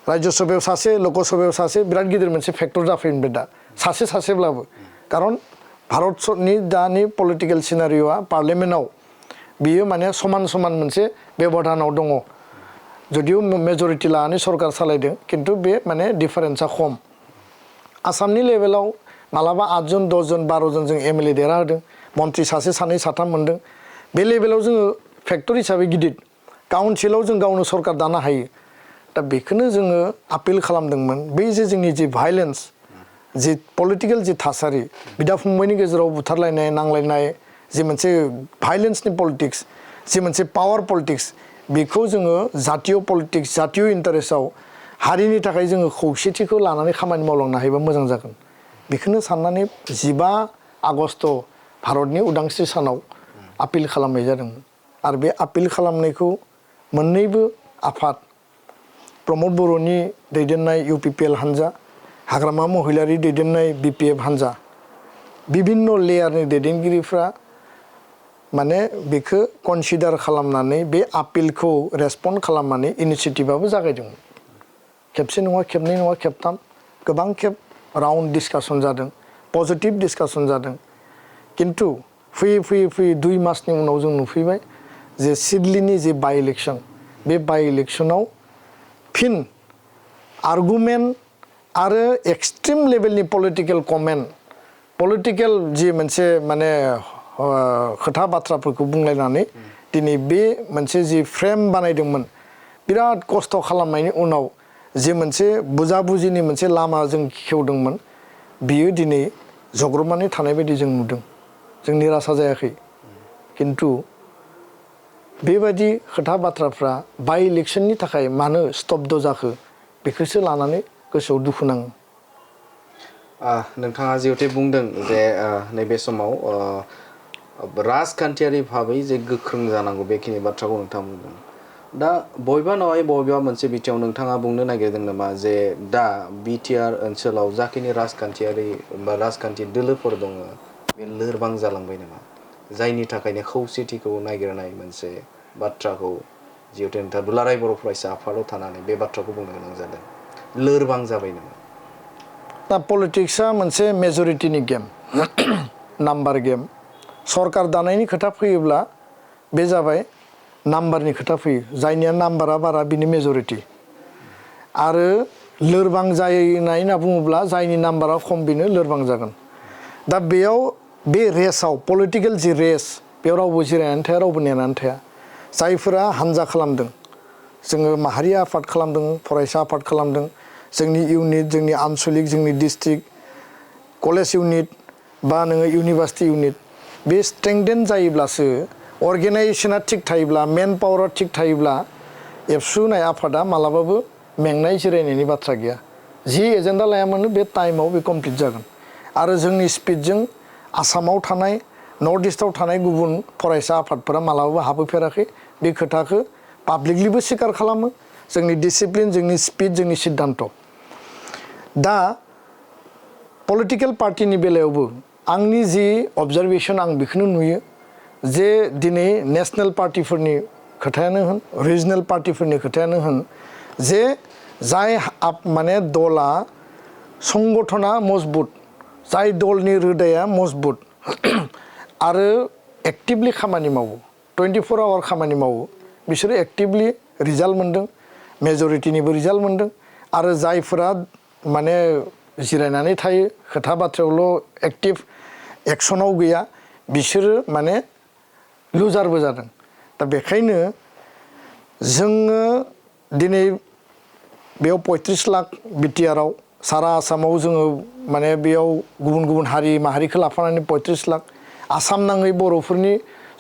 राज्य सभायाव सासे लोक सभायाव सासे बिराद गिदिर मोनसे फेक्टर जाफैनबाय दा सासेब्लाबो खारन भारतनि दानि पलिटिकेल सिनारिय'आ पार्लियामेन्टआव बियो माने समान समान मोनसे बेबधानाव दङ जदिव मेजरिटि लानानै सरकार सालायदों किन्तु बे माने डिफारेन्सआ खम आसामनि लेभेलाव मालाबा 8 जन 10 जन 12 जन जों MLA देरहा होदों मन्त्रि सासे सानै साथाम मोनदों बे लेभेलाव जोङो फेक्टर हिसाबै गिदिर काउन्सिलाव जों गावनो सरकार दानो हायो दा बेखौनो जोङो आपिल खालामदोंमोन बै जे जोंनि जि भायलेन्स जि पलिटिकेल जि थासारि बिदा फंबायनि गेजेराव बुथारलायनाय नांलायनाय जि मोनसे भायलेन्सनि पलिटिक्स जि मोनसे पावार पलिटिक्स बेखौ जोङो जातीय पलिटिक्स जातीय इन्टारेस्टआव हारिनि थाखाय जोङो खौसेथिखौ लानानै खामानि मावलांनो हायोबा मोजां जागोन बेखौनो साननानै 15 आगस्ट भारतनि उदांस्रि सानाव आपिल खालामनाय जादोंमोन आरो बे आपिल खालामनायखौ मोननैबो आफाद प्रमद बर'नि दैदेननाय UPPL हान्जा हाग्रामा महिलारि दैदेननाय BPF हान्जा बिभिन्न लेयारनि दैदेनगिरिफ्रा माने बेखौ कनसिडार खालामनानै बे आपिलखौ रेसपन्ड खालामनानै इनिशिएटिभआबो जागायदोंमोन खेबसे नङा खेबनै नङा खेबथाम गोबां खेब राउन्ड डिसकासन जादों पजिटिभ डिसकासन जादों किन्तु फैयै 2 मासनि उनाव जों नुफैबाय जे सिडलीनि जे बाइ इलेक्सन बे बाइ इलेक्सनाव फिन आर्गुमेन्ट आरो एक्सट्रिम लेभेलनि पलिटिकेल कमेन्ट पलिटिकेल जि मोनसे माने खोथा बाथ्राफोरखौ बुंलायनानै दिनै बे मोनसे जि फ्रेम बानायदोंमोन बिराद खस्थ' खालामनायनि उनाव जे मोनसे बुजाबुजिनि मोनसे लामा जों खेवदोंमोन बियो दिनै जग्रबनानै थानाय बायदि जों नुदों जों निराशा जायाखै किन्तु बेबायदि खोथा बाथ्राफ्रा बाइ इलेक्सननि थाखाय मानो स्तब्ध जाखो बेखौसो लानानै गोसोआव दुखु नाङो नोंथाङा जिहेतु बुंदों जे नैबे समाव राजखान्थियारि भाबै जे गोख्रों जानांगौ बेखिनि बाथ्राखौ नोंथाङा बुंदों दा बबेबा नङा बबेबा मोनसे बिथिङाव नोंथाङा बुंनो नागिरदों नामा जे दा BTR ओनसोलाव जाखिनि राजखान्थियारि बा राजखान्थि दोलोफोर दङ बे लोरबां जालांबाय नामा जायनि थाखायनो खौसेथिखौ नागिरनाय मोनसे बाथ्राखौ जिहेतु नोंथाङा दुलाराय बर' फरायसा आफादाव थानानै बे बाथ्राखौ बुंनो गोनां जादों लोरबां जाबाय नामा दा पलिटिक्सआ मोनसे मेजरिटिनि गेम नाम्बार गेम सरकार दानायनि खोथा फैयोब्ला बे जाबाय नाम्बारनि खोथा फैयो जायनिया नाम्बारा बारा बिनि मेजरिटि आरो लोरबां जानाय होनना बुङोब्ला जायनि नाम्बारा खम बेनो लोरबां जागोन दा बेयाव बे रेसाव पलिटिकेल जि रेस बेयाव रावबो जिरायनानै थाया रावबो नेनानै थाया जायफोरा हानजा खालामदों जोङो माहारि आफाद खालामदों फरायसा आफाद खालामदों जोंनि इउनिट जोंनि आनसलिक जोंनि डिस्ट्रिक्ट कलेज इउनिट बा नोङो इउनिभार्सिटि इउनिट बे स्ट्रेंदेन जायोब्लासो अर्गेनाइजेसना थिग थायोब्ला मेन पावारा थिग थायोब्ला एबसु होननाय आफादा मालाबाबो मेंनाय जिरायनायनि बाथ्रा गैया जि एजेन्डा लायामानो बे टाइमाव बे कमप्लिट जागोन आरो जोंनि स्पिडजों आसामाव थानाय नर्थ इस्टआव थानाय गुबुन फरायसा आफादफोरा मालाबाबो हाबोफेराखै बे खोथाखौ पाब्लिकलिबो स्वीकार खालामो जोंनि डिसिप्लिन जोंनि स्पिड जोंनि सिद्धान्त दा पलिटिकेल पार्टिनि बेलायावबो आंनि जि अबजारभेसन आं बेखौनो नुयो जे दिनै नेशनेल पार्टिफोरनि खोथायानो होन रिजनेल पार्टिफोरनि खोथायानो होन जे जाय माने दला संगठना मजबुत जाय दलनि रोदाया मजबुत आरो एक्टिभलि खामानि मावो 24 आवार खामानि मावो बिसोरो एक्टिभलि रिजाल्ट मोनदों मेजरिटिनिबो रिजाल्ट मोनदों आरो जायफोरा माने जिरायनानै थायो खोथा बाथ्रायावल' एक्टिभ एक्सनाव गैया बिसोरो माने लुजारबो जादों दा बेखायनो जोङो दिनै बेयाव 35 लाख BTRआव सारा आसामाव जोङो माने बेयाव गुबुन गुबुन हारि माहारिखौ लाफानानै 35 लाख आसाम नाङै बर'फोरनि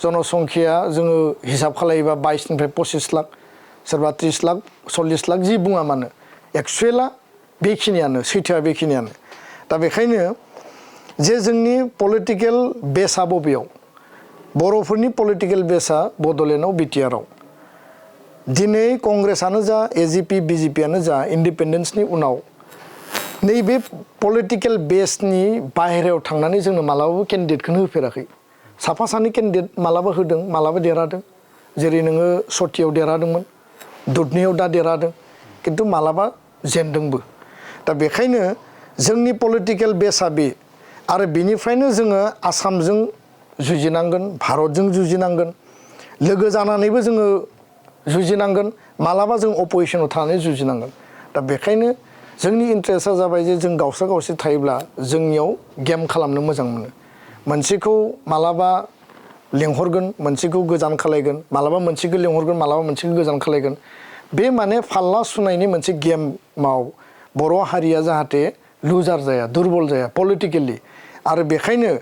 जनसंख्याया जोङो हिसाब खालायोबा 22 निफ्राय 25 लाख सोरबा 30 लाख 40 लाख जि बुङा मानो एक्सुवेला बेखिनियानो सैथोआ बेखिनियानो दा बेखायनो जे जोंनि पलिटिकेल बेसआ बबेयाव बर'फोरनि पलिटिकेल बेसआ बड'लेण्डआव BTRआव दिनै कंग्रेसआनो जा AGP BJPआनो जा इन्डिपेन्डेन्सनि उनाव नैबे पलिटिकेल बेसनि बाहेरायाव थांनानै जोंनो मालाबाबो केन्डिडेटखौनो होफेराखै साफा सानै केन्डिडेट मालाबा होदों मालाबा देरहादों जेरै नोङो सथियाव देरहादोंमोन दुधनियाव दा देरहादों खिन्थु मालाबा जेनदोंबो दा बेखायनो जोंनि पलिटिकेल बेसआ बे आरो बिनिफ्रायनो जोङो आसामजों जुजिनांगोन भारतजों जुजिनांगोन लोगो जानानैबो जोङो जुजिनांगोन मालाबा जों अपोजिसनाव थानानै जुजिनांगोन दा बेखायनो जोंनि इन्ट्रेस्टआ जाबाय जे जों गावस्रा गावस्रि थायोब्ला जोंनियाव गेम खालामनो मोजां मोनो मोनसेखौ मालाबा लेंहरगोन मोनसेखौ गोजान खालायगोन मालाबा मोनसेखौ लेंहरगोन मालाबा मोनसेखौ गोजान खालायगोन बे माने फाल्ला सुनायनि मोनसे गेमाव बर' हारिया जाहाथे लुजार जाया दुरबल जाया पलिटिकेलि आरो बेखायनो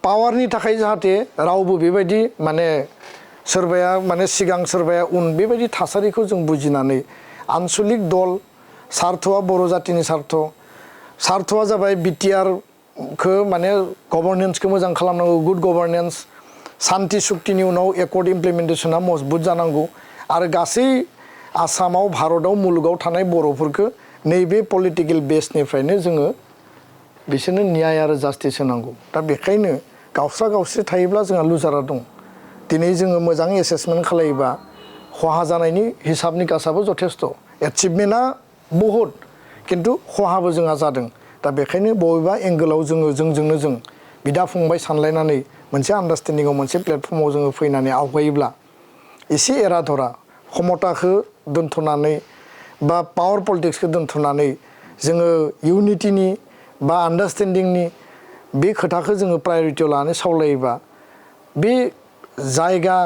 पावारनि थाखाय जाहाथे रावबो बेबायदि माने सोरबाया माने सिगां सोरबाया उन बेबायदि थासारिखौ जों बुजिनानै आनसलिक दल सार्थ'आ बर' जातिनि सार्थ'आ जाबाय BTRखौ माने गभर्नेन्सखौ मोजां खालामनांगौ गुड गभर्नेन्स सान्ति सुक्तिनि उनाव एकर्ड इमप्लिमेन्टेसना मजबुत जानांगौ आरो गासै आसामाव भारतआव मुलुगाव थानाय बर'फोरखौ नैबे पलिटिकेल बेसनिफ्रायनो जोङो बिसोरनो न्याय आरो जास्टिस होनांगौ दा बेखायनो गावस्रा गावस्रि थायोब्ला जोंहा लुजारा दं दिनै जोङो मोजां एसेसमेन्ट खालायोबा खहा जानायनि हिसाब निकासाबो जथेस्थ एचिभमेन्टआ बहुद खिन्थु खहाबो जोंहा जादों दा बेखायनो बबेबा एंगोलाव जोंजोंनो जों बिदा फंबाय सानलायनानै मोनसे आन्डारस्टेन्डिंआव मोनसे प्लेटफर्माव जोङो फैनानै आवगायोब्ला एसे एरा धरा क्षमताखौ दोनथ'नानै बा पावार पलिटिक्सखौ दोनथ'नानै जोङो इउनिटिनि बा आन्डारस्टेन्डिंनि बे खोथाखौ जोङो प्रायरिटियाव लानानै सावलायोबा बे जायगा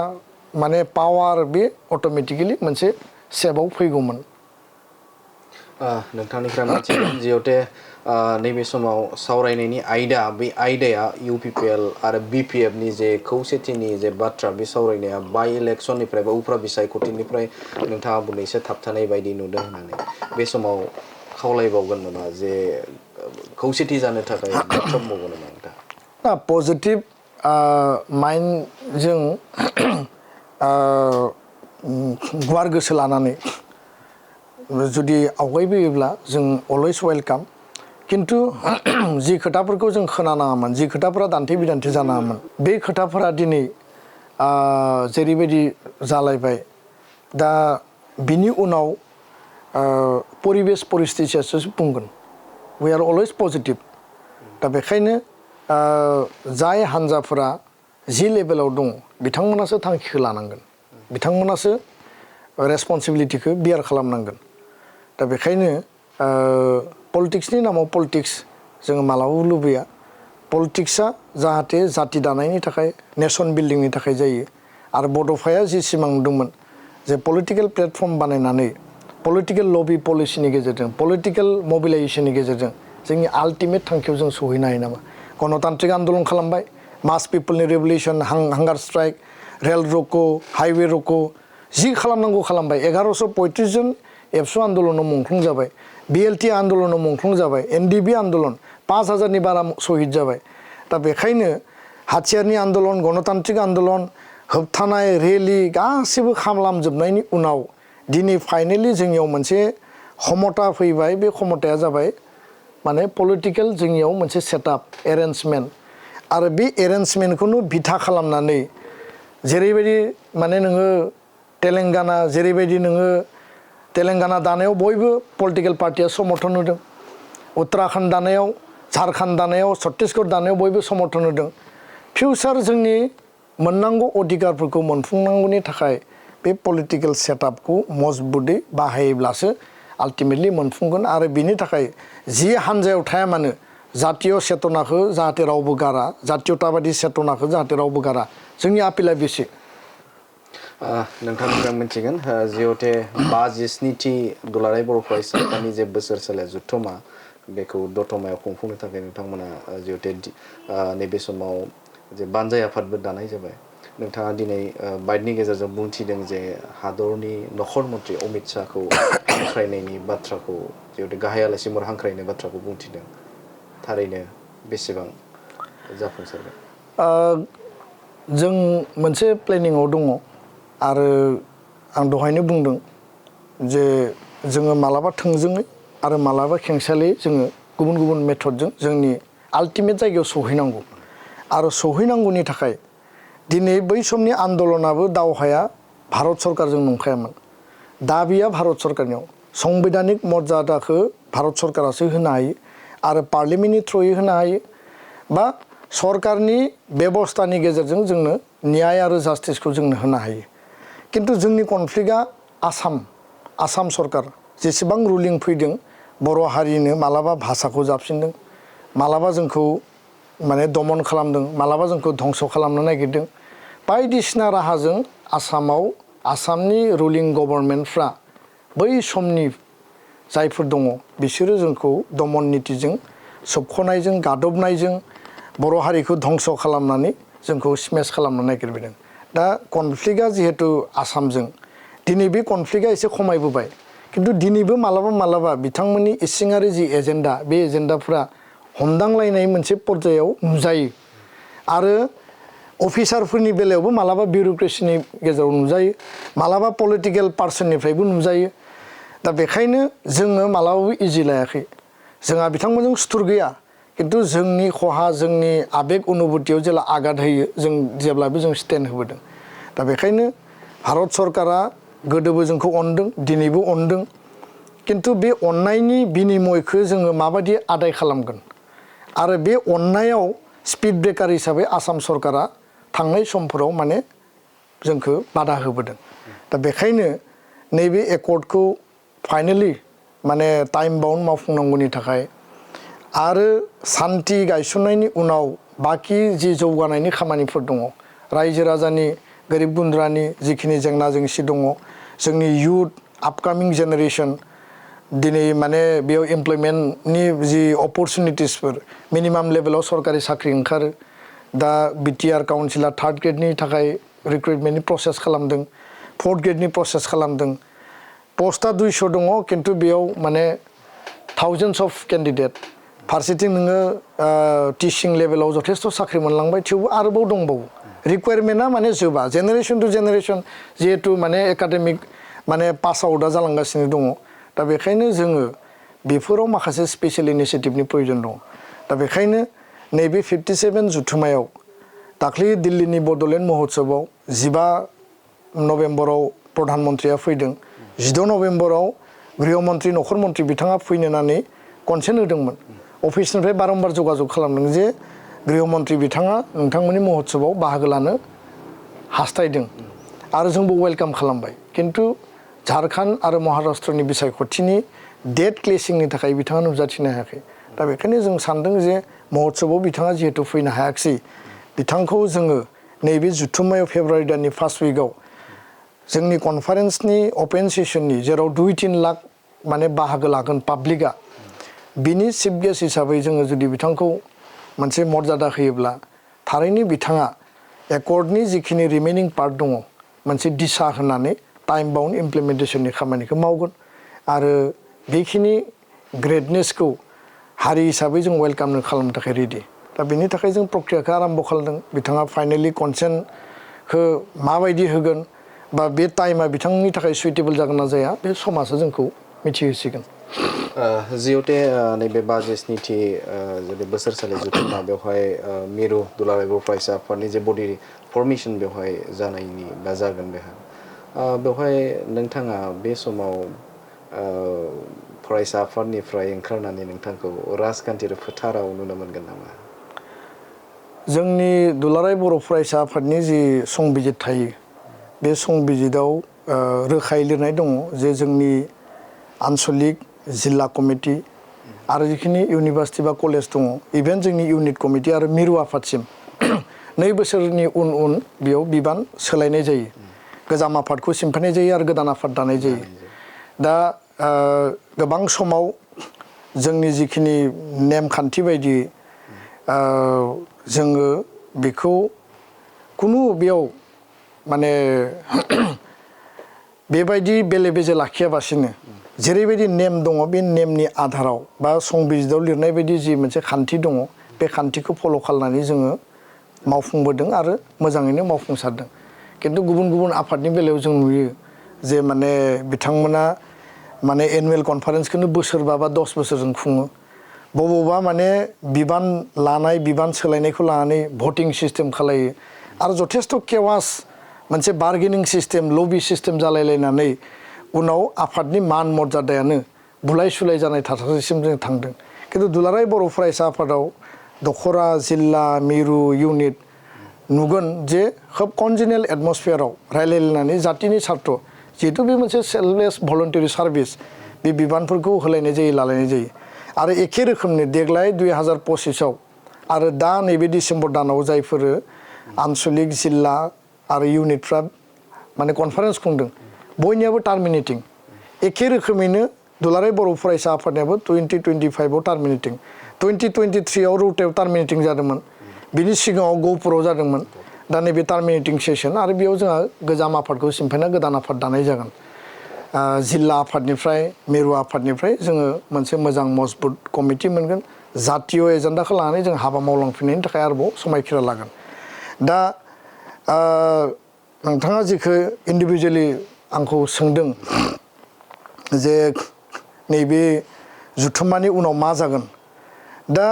माने पावार बे अट'मेटिकेलि मोनसे सेपआव फैगौमोन नोंथांनिफ्राय मिथिगोन जिहेतु नैबे समाव सावरायनायनि आयदा बे आयदाया UPPL आरो BPFनि जे खौसेथिनि जे बाथ्रा बे सावरायनाया बाय इलेक्सननिफ्राय बा उफ्रा बिसायख'थिनिफ्राय नोंथाङा बुंनो एसे थाबथानाय बायदि नुदों होननानै बे समाव खावलायबावगोन नामा जे खौसेथि जानो थाखाय बाथ्रा बुंबावगोन नामा नोंथाङा पजिटिभ माइन्डजों गुवार गोसो लानानै जुदि आवगायबोयोब्ला जों अलवेज वेलकाम किन्तु जि खोथाफोरखौ जों खोनानाङामोन जि खोथाफोरा दान्थे बिदान्थे जानाङामोन बे खोथाफोरा दिनै जेरैबायदि जालायबाय दा बिनि उनाव परिबेस परिस्थितियासो बुंगोन वी आर अलवेज पजिटिभ दा बेखायनो जाय हान्जाफोरा जि लेभेलाव दङ बिथांमोनासो थांखिखौ लानांगोन बिथांमोनासो रेसपन्सिबिलिटिखौ बियार खालामनांगोन दा बेखायनो पलिटिक्सनि नामाव पलिटिक्स जोङो मालाबाबो लुबैया पलिटिक्सआ जाहाथे जाति दानायनि थाखाय नेसन बिल्डिंनि थाखाय जायो आरो बड'फाया जि सिमां नुदोंमोन जे पलिटिकेल प्लेटफर्म बानायनानै पलिटिकेल लबि पलिसिनि गेजेरजों पलिटिकेल मबिलाइजेसननि गेजेरजों जोंनि आल्टिमेट थांखियाव जों सहैनो हायो नामा गणतान्त्रिक आन्दलन खालामबाय मास पिपोलनि रेभलिउसन हांगार स्ट्राइक रेल रक' हाइवे रक' जि खालामनांगौ खालामबाय 1135 जन एबसु आन्दलनाव मुंख्लं जाबाय BLT आन्दलनाव मुंख्लं जाबाय NDB आन्दलन 5000नि बारा शहीद जाबाय दा बेखायनो हाथियारनि आन्दलन गणतान्त्रिक आन्दलन होबथानाय रेलि गासिबो खालामजोबनायनि उनाव दिनै फाइनेलि जोंनियाव मोनसे क्षमता फैबाय बे क्षमताया जाबाय माने पलिटिकेल जोंनियाव मोनसे सेटआप एरेन्जमेन्ट आरो बे एरेन्जमेन्टखौनो बिथा खालामनानै जेरैबायदि माने नोङो तेलेंगाना जेरैबायदि नोङो तेलेंगाना दानायाव बयबो पलिटिकेल पार्टिया समर्थन होदों उत्तराखन्ड दानायाव झारखन्ड दानायाव छत्तीसगढ़ दानायाव बयबो समर्थन होदों फिउचार जोंनि मोननांगौ अधिकारफोरखौ मोनफुंनांगौनि थाखाय बे पलिटिकेल सेटआपखौ मजबुतै बाहायोब्लासो आल्टिमेटलि मोनफुंगोन आरो बिनि थाखाय जि हान्जायाव थाया मानो जातीय चेतनाखौ जाहाथे रावबो गारा जातीयताबादि चेतनाखौ जाहाथे रावबो गारा जोंनि आपिला बेसे नोंथांमोना मिथिगोन जिहेते 57थि दुलाराय बर' फरायसा आफादनि जे बोसोरसालिया जुथुमा बेखौ दतमायाव खुंफुंनो थाखाय नोंथांमोना जिहेते नैबे समाव जे बानजाय आफादबो दानाय जाबाय नोंथाङा दिनै बाइटनि गेजेरजों बुंथिदों जे हादरनि नखर मन्थ्रि अमित शाहखौ हांख्रायनायनि बाथ्राखौ जिहेतु गाहाय आलासि महरै हांख्रायनाय बाथ्राखौ बुंथिदों थारैनो बेसेबां जाफुंसारगोन जों मोनसे प्लेनिंआव दङ आरो आं दहायनो बुंदों जे जोङो मालाबा थोंजोङै आरो मालाबा खेंसालियै जोङो गुबुन गुबुन मेथडजों जोंनि आल्टिमेट जायगायाव सौहैनांगौ आरो सौहैनांगौनि थाखाय दिनै बै समनि आन्दलनाबो दावहाया भारत सरकारजों नंखायामोन दाबिया भारत सरकारनियाव संबिधानिक मर्यादाखौ भारत सरकारासो होनो हायो आरो पार्लियामेन्टनि थ्रुयै होनो हायो बा सरकारनि बेबस्थानि गेजेरजों जोंनो न्याय आरो जास्टिसखौ जोंनो होनो हायो किन्तु जोंनि कनफ्लिक्टआ आसाम सरकार जेसेबां रुलिं फैदों बर' हारिनो मालाबा भाषाखौ जाबसिनदों मालाबा जोंखौ माने दमन खालामदों मालाबा जोंखौ धंस खालामनो नागिरदों बायदिसिना राहाजों आसामनि रुलिं गभर्नमेन्टफ्रा बै समनि जायफोर दङ बिसोरो जोंखौ दमन नीतिजों सोबख'नायजों गादबनायजों बर' हारिखौ धंस खालामनानै जोंखौ स्मेश खालामनो नागिरबोदों दा कनफ्लिक्टआ जिहेतु आसामजों दिनै बे कनफ्लिक्टआ एसे खमायबोबाय किन्तु दिनैबो मालाबा बिथांमोननि इसिङारि जि एजेन्डा बे एजेन्डाफ्रा हमदांलायनाय मोनसे पर्यायाव नुजायो आरो अफिसारफोरनि बेलायावबो मालाबा बिउरोक्रेसिनि गेजेराव नुजायो मालाबा पलिटिकेल पार्सननिफ्रायबो नुजायो दा बेखायनो जोङो मालाबाबो इजि लायाखै जोंहा बिथांमोनजों सुथुर गैया किन्तु जोंनि खहा जोंनि आबेग अनुभूतियाव जेला आघात होयो जों जेब्लाबो जों स्टेन्ड होबोदों दा बेखायनो भारत सरकारा गोदोबो जोंखौ अनदों दिनैबो अनदों किन्तु बे अननायनि बिनिमयखौ जोङो माबायदि आदाय खालामगोन आरो बे अननायाव स्पिड ब्रेकार हिसाबै आसाम सरकारा थांनाय समफोराव माने जोंखौ बादा होबोदों दा बेखायनो नैबे एकर्डखौ फाइनेलि माने टाइम बाउन्ड मावफुंनांगौनि थाखाय आरो सान्थि गायसननायनि उनाव बाखि जि जौगानायनि खामानिफोर दङ रायजो राजानि गोरिब गुन्द्रानि जिखिनि जेंना जेंसि दङ जोंनि इयुथ आपकामिं जेनेरेसन दिनै माने बेयाव एमप्लयमेन्टनि जि अपरचुनिटिसफोर मिनिमाम लेभेलाव सरकारि साख्रि ओंखारो दा BTR काउन्सिला 3rd ग्रेडनि थाखाय रिक्रुटमेन्टनि प्रसेस खालामदों 4th ग्रेडनि प्रसेस खालामदों पस्टआ 200 दङ किन्तु बेयाव माने थाउजेन्ड्स अफ केन्डिडेट फारसेथिं नोङो टिचिं लेभेलाव जथेस्थ' साख्रि मोनलांबाय थेवबो आरोबाव दंबावो रिक्वायरमेन्टआ माने जोबा जेनेरेशन टु जेनेरेशन जिहेतु माने एकाडेमिक माने पास आउटआ जालांगासिनो दङ दा बेखायनो जोङो बेफोराव माखासे स्पेशेल इनिशिएटिभनि प्रयोजन दङ दा बेखायनो नैबे 57 जुथुमायाव दाख्लै दिल्लीनि बड'लेण्ड महोत्सवआव 15 नभेम्बराव प्रधानमन्त्रिया फैदों 16 नभेम्बराव गृहमन्त्रि नखर मन्त्रि बिथाङा फैनो होननानै कनसेन्ट होदोंमोन अफिसनिफ्राय बारम्बार जगाजग खालामदों जे गृहमन्त्रि बिथाङा नोंथांमोननि महोत्सवआव बाहागो लानो हास्थायदों आरो जोंबो वेलकाम खालामबाय किन्तु झारखन्ड आरो महाराष्ट्रनि बिसायख'थिनि डेट क्लेसिंनि थाखाय बिथाङा नुजाथिनो हायाखै दा बेखायनो जों सानदों जे महोत्सवआव बिथाङा जिहेतु फैनो हायाखिसै बिथांखौ जोङो नैबे जुथुमायाव फेब्रुवारि दाननि फार्स्ट उइकआव जोंनि कनफारेन्सनि अपेन सेसननि जेराव 2-3 लाख माने बाहागो लागोन पाब्लिकआ बिनि चिफ गेस्ट हिसाबै जोङो जुदि बिथांखौ मोनसे मर्यादा होयोब्ला थारैनो बिथाङा एकर्डनि जिखिनि रिमेनिं पार्ट दङ मोनसे दिशा होनानै टाइम बाउन्ड इमप्लिमेन्टेसननि खामानिखौ मावगोन आरो बेखिनि ग्रेटनेसखौ हारि हिसाबै जों वेलकाम खालामनो थाखाय रेडि दा बेनि थाखाय जों प्रक्रियाखौ आरम्भ खालामदों बिथाङा फाइनेलि कनसेन्टखौ माबायदि होगोन बा बे टाइमा बिथांनि थाखाय सुइटेबल जागोन ना जाया बे समासो जोंखौ मिथिहोसिगोन जिहेते नैबे बाजेट स्निथि जुदि बोसोरसालि जुथुमा बेवहाय मिरु दुलाराय बर' फरायसा आफादनि जे बडि फर्मेसन बेवहाय जानायनि बा जागोन बेवहाय नोंथाङा बे समाव फरायसा आफादनिफ्राय ओंखारनानै नोंथांखौ राजखान्थियारि फोथाराव नुनो मोनगोन नामा जोंनि दुलाराय बर' फरायसा आफादनि जि संबिजित थायो बे संबिजिताव रोखायै लिरनाय दङ जे जोंनि आन्चलिक जिल्ला कमिटि आरो जिखिनि इउनिभार्सिटि बा कलेज दङ इभेन जोंनि इउनिट कमिटि आरो मिरु आफादसिम 2 बोसोरनि उन बेयाव बिबान सोलायनाय जायो गोजाम आफादखौ सिमफायनाय जायो आरो गोदान आफाद दानाय जायो दा गोबां समाव जोंनि जिखिनि नेमखान्थि बायदि जोङो बेखौ कुनु बेयाव माने बेबायदि बेले बेजे लाखियाबासिनो जेरैबायदि नेम दङ बे नेमनि आधाराव बा संबिजिताव लिरनाय बायदि जि मोनसे खान्थि दङ बे खान्थिखौ फल' खालामनानै जोङो मावफुंबोदों आरो मोजाङैनो मावफुंसारदों किन्तु गुबुन गुबुन आफादनि बेलायाव जों नुयो जे माने बिथांमोना माने एनुवेल कनफारेन्सखौनो बोसोरबा बा 10 बोसोरजों खुङो बबावबा माने बिबान लानाय बिबान सोलायनायखौ लानानै भटिं सिस्टेम खालायो आरो जथेस्थ' केवास मोनसे बार्गेनिं सिस्टेम लबि सिस्टेम जालायलायनानै उनाव आफादनि मान मर्यादायानो बुलाय सुलाय जानाय थासारिसिम जों थांदों किन्तु दुलाराय बर' फरायसा आफादाव दखरा जिल्ला मिरु इउनिट नुगोन जे खोब कनजिनेल एटमस्फियाराव रायलायलायनानै जातिनि सार्थ जिहेतु बे मोनसे सेल्फलेस भलन्टारि सार्भिस बे बिबानफोरखौ होलायनाय जायो लालायनाय जायो आरो एखे रोखोमनि देग्लाय 2025आव आरो दा नैबे डिसेम्बर दानाव जायफोर आन्चलिक जिल्ला आरो इउनिटफ्रा माने कनफारेन्स खुंदों बयनियाबो टार्मिनेटिं एखे रोखोमैनो दुलाराय बर' फरायसा आफादनियाबो 2025आव टार्मिनेटिं 2023आव रौतायाव टार्मिनेटिं जादोंमोन बिनि सिगाङाव गहपुराव जादोंमोन दा नैबे टार्मिनेटिं सेसन आरो बेयाव जोंहा गोजाम आफादखौ सिमफायना गोदान आफाद दानाय जागोन जिल्ला आफादनिफ्राय मिरु आफादनिफ्राय जोङो मोनसे मोजां मजबुत कमिटि मोनगोन जातीय एजेन्डाखौ लानानै जों हाबा मावलांफिननायनि थाखाय आरोबाव समायखिरा लागोन दा नोंथाङा जिखौ इन्डिभिजुवेलि आंखौ सोंदों जे नैबे जुथुमानि उनाव मा जागोन दा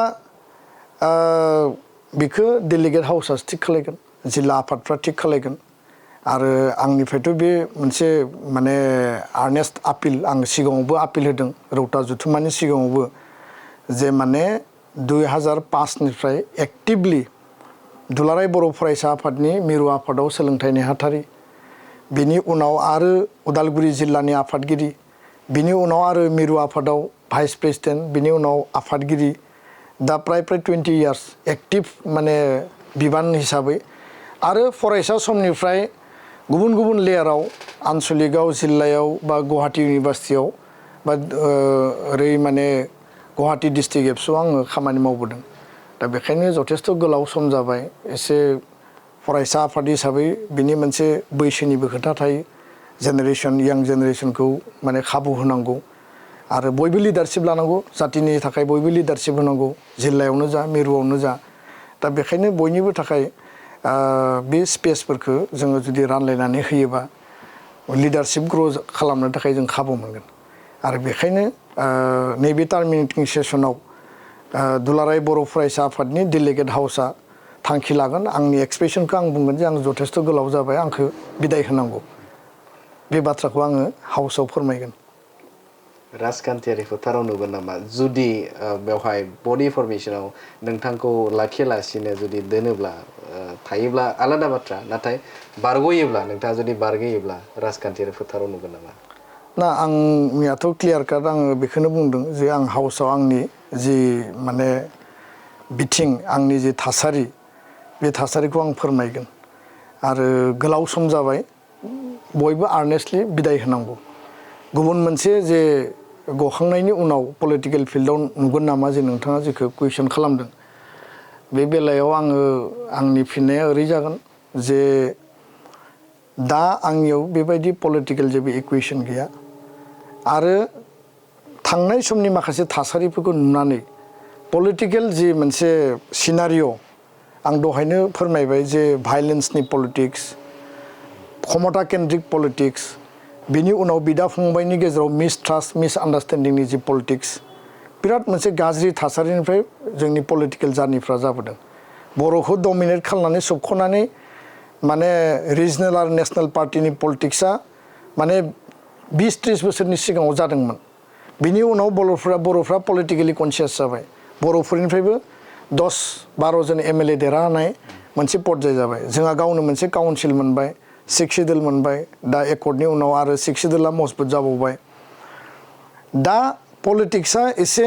बेखौ डेलिगेट हाउसआसो थिग खालायगोन जिल्ला आफादफ्रा थिग खालायगोन आरो आंनिफ्रायथ' बे मोनसे माने आर्नेस्ट आपिल आं सिगाङावबो आपिल होदों रौता जुथुमानि सिगाङावबो जे माने 2005निफ्राय एक्टिभलि दुलाराय बर' फरायसा आफादनि मिरु आफादाव सोलोंथाइ नेहाथारि बिनि उनाव आरो उदालगुरि जिल्लानि आफादगिरि बिनि उनाव आरो मिरु आफादाव भाइस प्रेसिडेन्ट बिनि उनाव आफादगिरि दा प्राय 20 इयार्स एक्टिभ माने बिबान हिसाबै आरो फरायसा समनिफ्राय गुबुन गुबुन लेयाराव आन्चलिकआव जिल्लायाव बा गुवाहाटी इउनिभार्सिटियाव बा ओरै माने गुवाहाटी डिस्ट्रिक्ट एबसुआव आङो खामानि मावबोदों दा बेखायनो जथेस्थ' गोलाव सम जाबाय एसे फरायसा आफाद हिसाबै बिनि मोनसे बैसोनिबो खोथा थायो जेनेरेसन यां जेनेरेसनखौ माने खाबु होनांगौ आरो बयबो लिडारशिप लानांगौ जातिनि थाखाय बयबो लिडारशिप होनांगौ जिल्लायावनो जा मिरुआवनो जा दा बेखायनो बयनिबो थाखाय बे स्पेसफोरखौ जोङो जुदि रानलायनानै होयोबा लिडारशिप ग्र' खालामनो थाखाय जों खाबु मोनगोन आरो बेखायनो नैबे टार्मिनेटिं सेसनाव दुलाराय बर' फरायसा आफादनि डेलिगेट हाउसआ थांखि लागोन आंनि एक्सप्रेसनखौ आं बुंगोन जे आं जथेस्थ' गोलाव जाबाय आंखौ बिदाय होनांगौ बे बाथ्राखौ आङो हाउसआव फोरमायगोन राजखान्थियारि फोथाराव नुगोन नामा जुदि बेवहाय बडि फरमेसनाव नोंथांखौ लाखियालासिनो जुदि दोनोब्ला थायोब्ला आलादा बाथ्रा नाथाय बारग'योब्ला नोंथाङा जुदि बारग'योब्ला राजखान्थियारि फोथाराव नुगोन नामा ना आंनियाथ' क्लियार काट आङो बेखौनो बुंदों जे आं हाउसआव आंनि जि माने बिथिं आंनि जि थासारि बे थासारिखौ आं फोरमायगोन आरो गोलाव सम जाबाय बयबो आर्नेस्टलि बिदाय होनांगौ गुबुन मोनसे जे गखांनायनि उनाव पलिटिकेल फिल्डआव नुगोन नामा जे नोंथाङा जेखौ कुइसन खालामदों बे बेलायाव आङो आंनि फिननाया ओरै जागोन जे दा आंनियाव बेबायदि पलिटिकेल जेबो इकुवेसन गैया आरो थांनाय समनि माखासे थासारिफोरखौ नुनानै पलिटिकेल जि मोनसे सिनारिय' आं दहायनो फोरमायबाय जे भायलेन्सनि पलिटिक्स क्षमता केन्द्रिक पलिटिक्स बिनि उनाव बिदा फंबायनि गेजेराव मिसट्रास्ट मिसआन्डारस्टेन्डिंनि जि पलिटिक्स बिराद मोनसे गाज्रि थासारिनिफ्राय जोंनि पलिटिकेल जार्निफ्रा जाबोदों बर'खौ डमिनेट खालामनानै सोबख'नानै माने रिजनेल आरो नेसनेल पार्टिनि पलिटिक्सआ माने 20-30 बोसोरनि सिगाङाव जादोंमोन बिनि उनाव बर'फ्रा पलिटिकेलि कनसियास जाबाय बर'फोरनिफ्रायबो 10-12 जन MLA देरहानाय मोनसे पर्याय जाबाय जोंहा गावनो मोनसे काउन्सिल मोनबाय 6 सिडुल मोनबाय दा एकर्डनि उनाव आरो 6 सिडुला मजबुत जाबावबाय दा पलिटिक्सआ एसे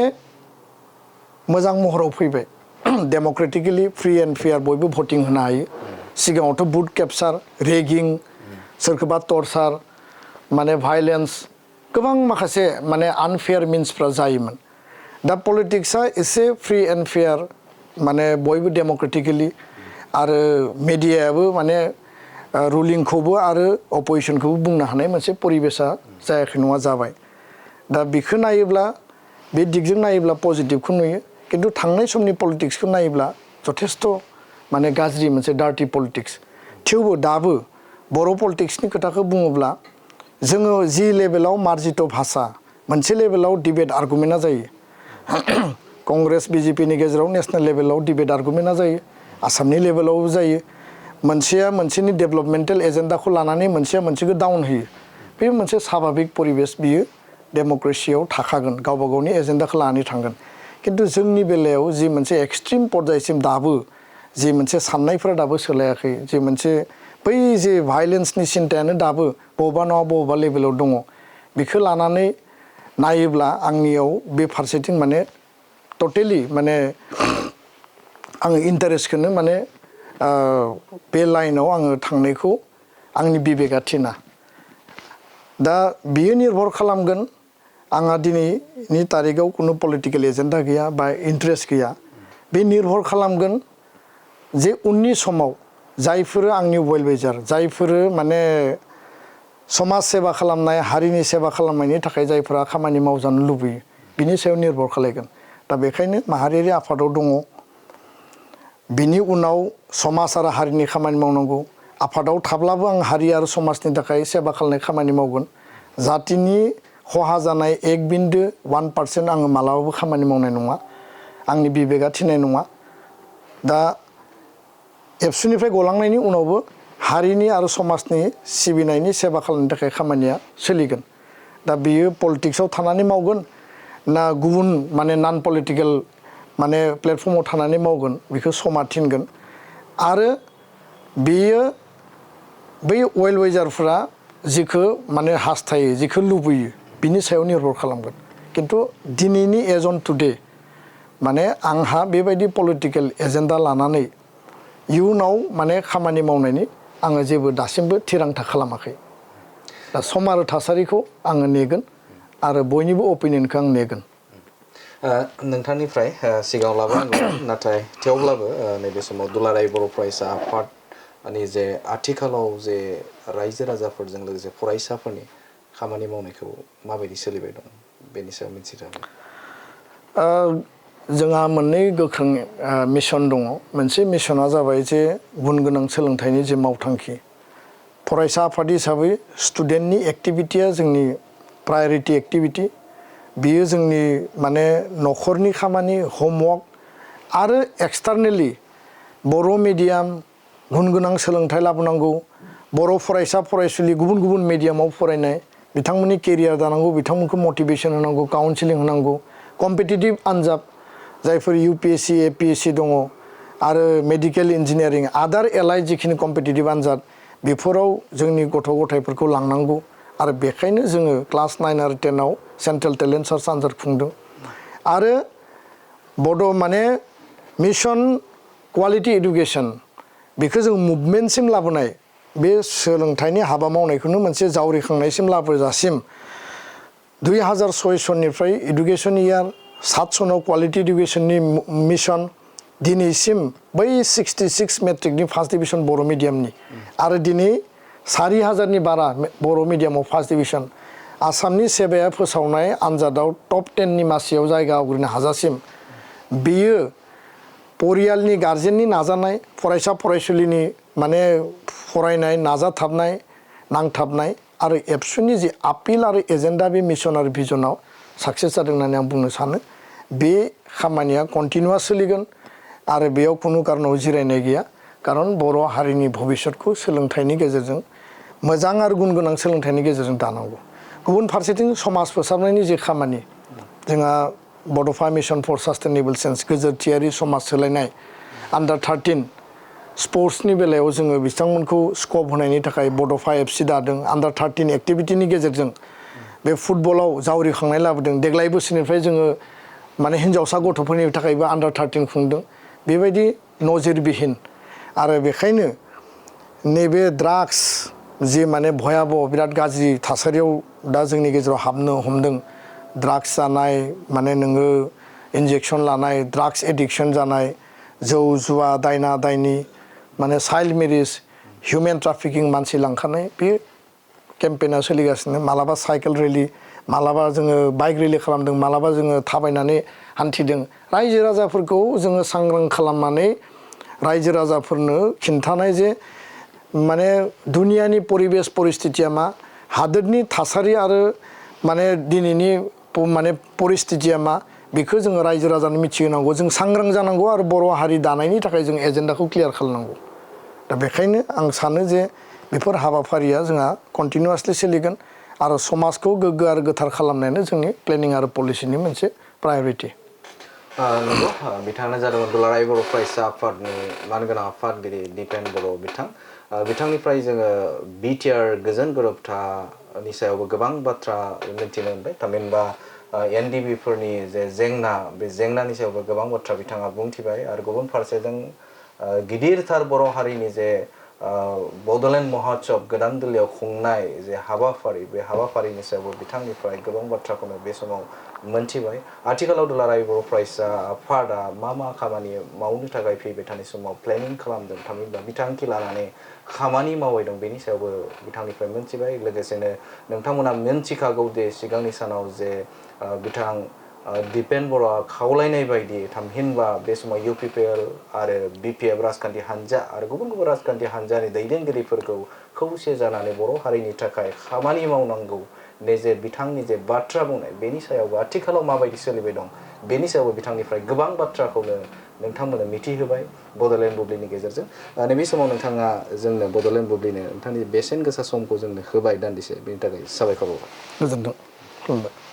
मोजां महराव फैबाय डेम'क्रेटिकेलि फ्रि एन्ड फेयार बयबो भटिं होनो हायो सिगाङावथ' बुथ केपचार रेगिं सोरखौबा टर्चार माने भायलेन्स गोबां माखासे माने आनफेयार मिन्सफ्रा जायोमोन दा पलिटिक्सआ एसे फ्रि एन्ड फेयार माने बयबो डेम'क्रेटिकेलि आरो मिडियायाबो माने रुलिंखौबो आरो अपोजिसनखौबो बुंनो हानाय मोनसे परिबेसा जायाखै नङा जाबाय दा बेखौ नायोब्ला बे दिगजों नायोब्ला पजिटिभखौ नुयो खिन्थु थांनाय समनि पलिटिक्सखौ नायोब्ला जथेस्थ' माने गाज्रि मोनसे डार्टि पलिटिक्स थेवबो दाबो बर' पलिटिक्सनि खोथाखौ बुङोब्ला जोङो जि लेभेलाव मार्जित भाषा मोनसे लेभेलाव डिबेट आर्गुमेन्टआ जायो कंग्रेस BJPनि गेजेराव नेसनेल लेभेलाव डिबेट आर्गुमेन्टआ जायो आसामनि लेभेलावबो जायो मोनसेया मोनसेनि डेभेलपमेन्टेल एजेन्डाखौ लानानै मोनसेया मोनसेखौ डाउन होयो बे मोनसे स्वाभाबिक परिबेस बियो डेम'क्रेसियाव थाखागोन गावबा गावनि एजेन्डाखौ लानानै थांगोन खिन्थु जोंनि बेलायाव जि मोनसे एक्सट्रिम पर्यायसिम दाबो जि मोनसे साननायफोरा दाबो सोलायाखै जि मोनसे बै जे भायलेन्सनि सिन्थायानो दाबो बबेबा नङा बबेबा लेभेलाव दङ बेखौ लानानै नायोब्ला आंनियाव बे फारसेथिं माने टटेलि माने आङो इन्टारेस्टखौनो माने बे लाइनाव आङो थांनायखौ आंनि बिबेगा थिना दा बियो निर्भर खालामगोन आंहा दिनैनि तारिखाव कुनु पलिटिकेल एजेन्डा गैया बा इन्ट्रेस्ट गैया बे निर्भर खालामगोन जे उननि समाव जायफोर आंनि वेल विजार जायफोर माने समाज सेवा खालामनाय हारिनि सेवा खालामनायनि थाखाय जायफोरा खामानि मावजानो लुबैयो बिनि सायाव निर्भर खालायगोन दा बेखायनो माहारियारि आफादाव दङ बिनि उनाव समाज आरो हारिनि खामानि मावनांगौ आफादाव थाब्लाबो आं हारि आरो समाजनि थाखाय सेवा खालामनाय खामानि मावगोन जातिनि खहा जानाय 1% आङो मालाबाबो खामानि मावनाय नङा आंनि बिबेगा थिनाय नङा दा एबसुनिफ्राय गलांनायनि उनावबो हारिनि आरो समाजनि सिबिनायनि सेवा खालामनो थाखाय खामानिया सोलिगोन दा बियो पलिटिक्सआव थानानै मावगोन ना गुबुन माने नन पलिटिकेल माने प्लेटफर्माव थानानै मावगोन बेखौ समा थिनगोन आरो बेयो बै वेल विजारफोरा जिखौ माने हास्थायो जिखौ लुबैयो बिनि सायाव निर्भर खालामगोन खिन्थु दिनैनि एज अन टुडे माने आंहा बेबायदि पलिटिकेल एजेन्डा लानानै इयुनाव माने खामानि मावनायनि आङो जेबो दासिमबो थिरांथा खालामाखै दा सम आरो थासारिखौ आङो नेगोन आरो बयनिबो अपिनियनखौ आं नेगोन नोंथांनिफ्राय सिगाङाव लाबोनांगौ नाथाय थेवब्लाबो नैबे समाव दुलाराय बर' फरायसा आफादनि जे आथिखालाव जे रायजो राजाफोरजों लोगोसे फरायसाफोरनि खामानि मावनायखौ माबायदि सोलिबाय दं बेनि सायाव मिथिनो जोंहा मोननै गोख्रों मिशन दङ मोनसे मिशना जाबाय जे गुन गोनां सोलोंथाइनि जे मावथांखि फरायसा आफाद हिसाबै स्टुडेन्टनि एक्टिभिटिया जोंनि प्रायरिटि एक्टिभिटी बियो जोंनि माने न'खरनि खामानि होमवर्क आरो एक्सटार्नेलि बर' मिडियाम गुन गोनां सोलोंथाइ लाबोनांगौ बर' फरायसा फरायसुलि गुबुन गुबुन मिडियामाव फरायनाय बिथांमोननि केरियार दानांगौ बिथांमोनखौ मटिभेसन होनांगौ काउन्सिलिं होनांगौ कम्पिटिटिभ आनजाद जायफोर UPSC APSC दङ आरो मेडिकेल इन्जिनियारिं आदार एलाइ जिखिनि कम्पिटिटिभ आनजाद बेफोराव जोंनि गथ' गथायफोरखौ लांनांगौ आरो बेखायनो जोङो क्लास 9 आरो 10 आव सेन्ट्रेल टेलेन्ट सार्च आनजाद खुंदों आरो माने मिशन क्वालिटी एडुकेशन बेखौ जों मुभमेन्टसिम लाबोनाय बे सोलोंथाइनि हाबा मावनायखौनो मोनसे जावरिखांनायसिम लाबोजासिम 2006 सननिफ्राय एडुकेशन इयार 7 सनाव क्वालिटी एडुकेशननि मिशन दिनैसिम बै 66 मेट्रिकनि फार्स्ट डिभिजन बर' मिडियामनि आरो दिनै 4000नि बारा बर' मिडियामाव फार्स्ट डिभिजन आसामनि सेबाया फोसावनाय आनजादाव टप 10 नि मासियाव जायगा आवग्रिनो हाजासिम बेयो परियालनि गार्जेननि नाजानाय फरायसा फरायसुलिनि माने फरायनाय नाजाथाबनाय नांथाबनाय आरो एबसुनि जि आपिल आरो एजेन्डा बे मिशन आरो भिजनाव साक्सेस जादों होननानै आं बुंनो सानो बे खामानिया कन्टिनिउआस सोलिगोन आरो बेयाव खुनु कारनाव जिरायनाय गैया कारन बर' हारिनि भबिष्यतखौ सोलोंथाइनि गेजेरजों मोजां आरो गुन गोनां सोलोंथाइनि गेजेरजों दानांगौ गुबुन फारसेथिं समाज फोसाबनायनि जे खामानि जोंहा बड'फा मिशन फर सास्टेनेबल चेन्ज गोजोरथियारि समाज सोलायनाय आन्डार 13 स्पर्ट्सनि बेलायाव जोङो बिथांमोनखौ स्कप होनायनि थाखाय बड'फा FC दादों आन्डार 13 एक्टिभिटिनि गेजेरजों बे फुटबलाव जावरिखांनाय लाबोदों देग्लाय बोसोरनिफ्राय जोङो माने हिन्जावसा गथ'फोरनि थाखायबो आन्डार 13 खुंदों बेबायदि नजिरबिहीन आरो बेखायनो नैबे ड्राग्स जि माने भयाबह बिराद गाज्रि थासारियाव दा जोंनि गेजेराव हाबनो हमदों ड्राग्स जानाय माने नोङो इन्जेक्सन लानाय ड्राग्स एडिक्शन जानाय जौ जुवा दायना दायनि माने चाइल्ड मेरिज हिउमेन ट्राफिकिं मानसि लांखानाय बे केम्पेना सोलिगासिनो मालाबा साइकेल रेलि मालाबा जोङो बाइक रेलि खालामदों मालाबा जोङो थाबायनानै हान्थिदों रायजो राजाफोरखौ जोङो सांग्रां खालामनानै रायजो राजाफोरनो खिन्थानाय जे माने दुनियानि परिबेस परिस्थितिया मा हादोरनि थासारि आरो माने दिनैनि माने परिस्थितिया मा बेखौ जोङो रायजो राजानो मिथिहोनांगौ जों सांग्रां जानांगौ आरो बर' हारि दानायनि थाखाय जों एजेन्डाखौ क्लियार खालामनांगौ दा बेखायनो आं सानो जे बेफोर हाबाफारिया जोंहा कन्टिनिउआसलि सोलिगोन आरो समाजखौ गोग्गो आरो गोथार खालामनायानो जोंनि प्लेनिं आरो पलिसिनि मोनसे प्रायरिटि नंगौ बिथाङानो जादों दुलाराय बर' फरायसा आफादनि मानगोनां आफादगिरि दिपेन बर' बिथांनिफ्राय जोङो BTR गोजोन गोरोबथानि सायावबो गोबां बाथ्रा मिन्थिनो मोनबाय थामहिनबा NDB फोरनि जे जेंना बे जेंनानि सायावबो गोबां बाथ्रा बिथाङा बुंथिबाय आरो गुबुन फारसेजों गिदिरथार बर' हारिनि जे बड'लेण्ड महोत्सव गोदान दिल्लीयाव खुंनाय जे हाबाफारि बे हाबाफारिनि सायावबो बिथांनिफ्राय गोबां बाथ्राखौनो बे समाव मोनथिबाय आथिखालाव दुलाराय बर' फरायसा आफादा मा खामानि मावनो थाखाय फैबाय थानाय समाव प्लेनिं खालामदों थामहिनबा बिथांखि लानानै खामानि मावबाय दं बेनि सायावबो बिथांनिफ्राय मोनथिबाय लोगोसेनो नोंथांमोना मोनथिखागौ दे सिगांनि सानाव जे बिथां दिपेन बर'आ खावलायनाय बायदि थामहिनबा बे समाव UPPL आरो BPF राजखान्थि हान्जा आरो गुबुन गुबुन राजखान्थि हान्जानि दैदेनगिरिफोरखौ खौसे जानानै बर' हारिनि थाखाय खामानि मावनांगौ जे बिथांनि जे बाथ्रा बुंनाय बेनि सायावबो आथिखालाव माबायदि सोलिबाय दं बेनि सायावबो बिथांनिफ्राय गोबां बाथ्राखौनो नोंथांमोननो मिथिहोबाय बड'लेण्ड बुब्लिनि गेजेरजों नैबे समाव नोंथाङा जोंनो बड'लेण्ड बुब्लिनो नोंथांनि बेसेन गोसा समखौ जोंनो होबाय दान्दिसे बेनि थाखाय साबायखर बावबाय गोजोनथों खुलुमबाय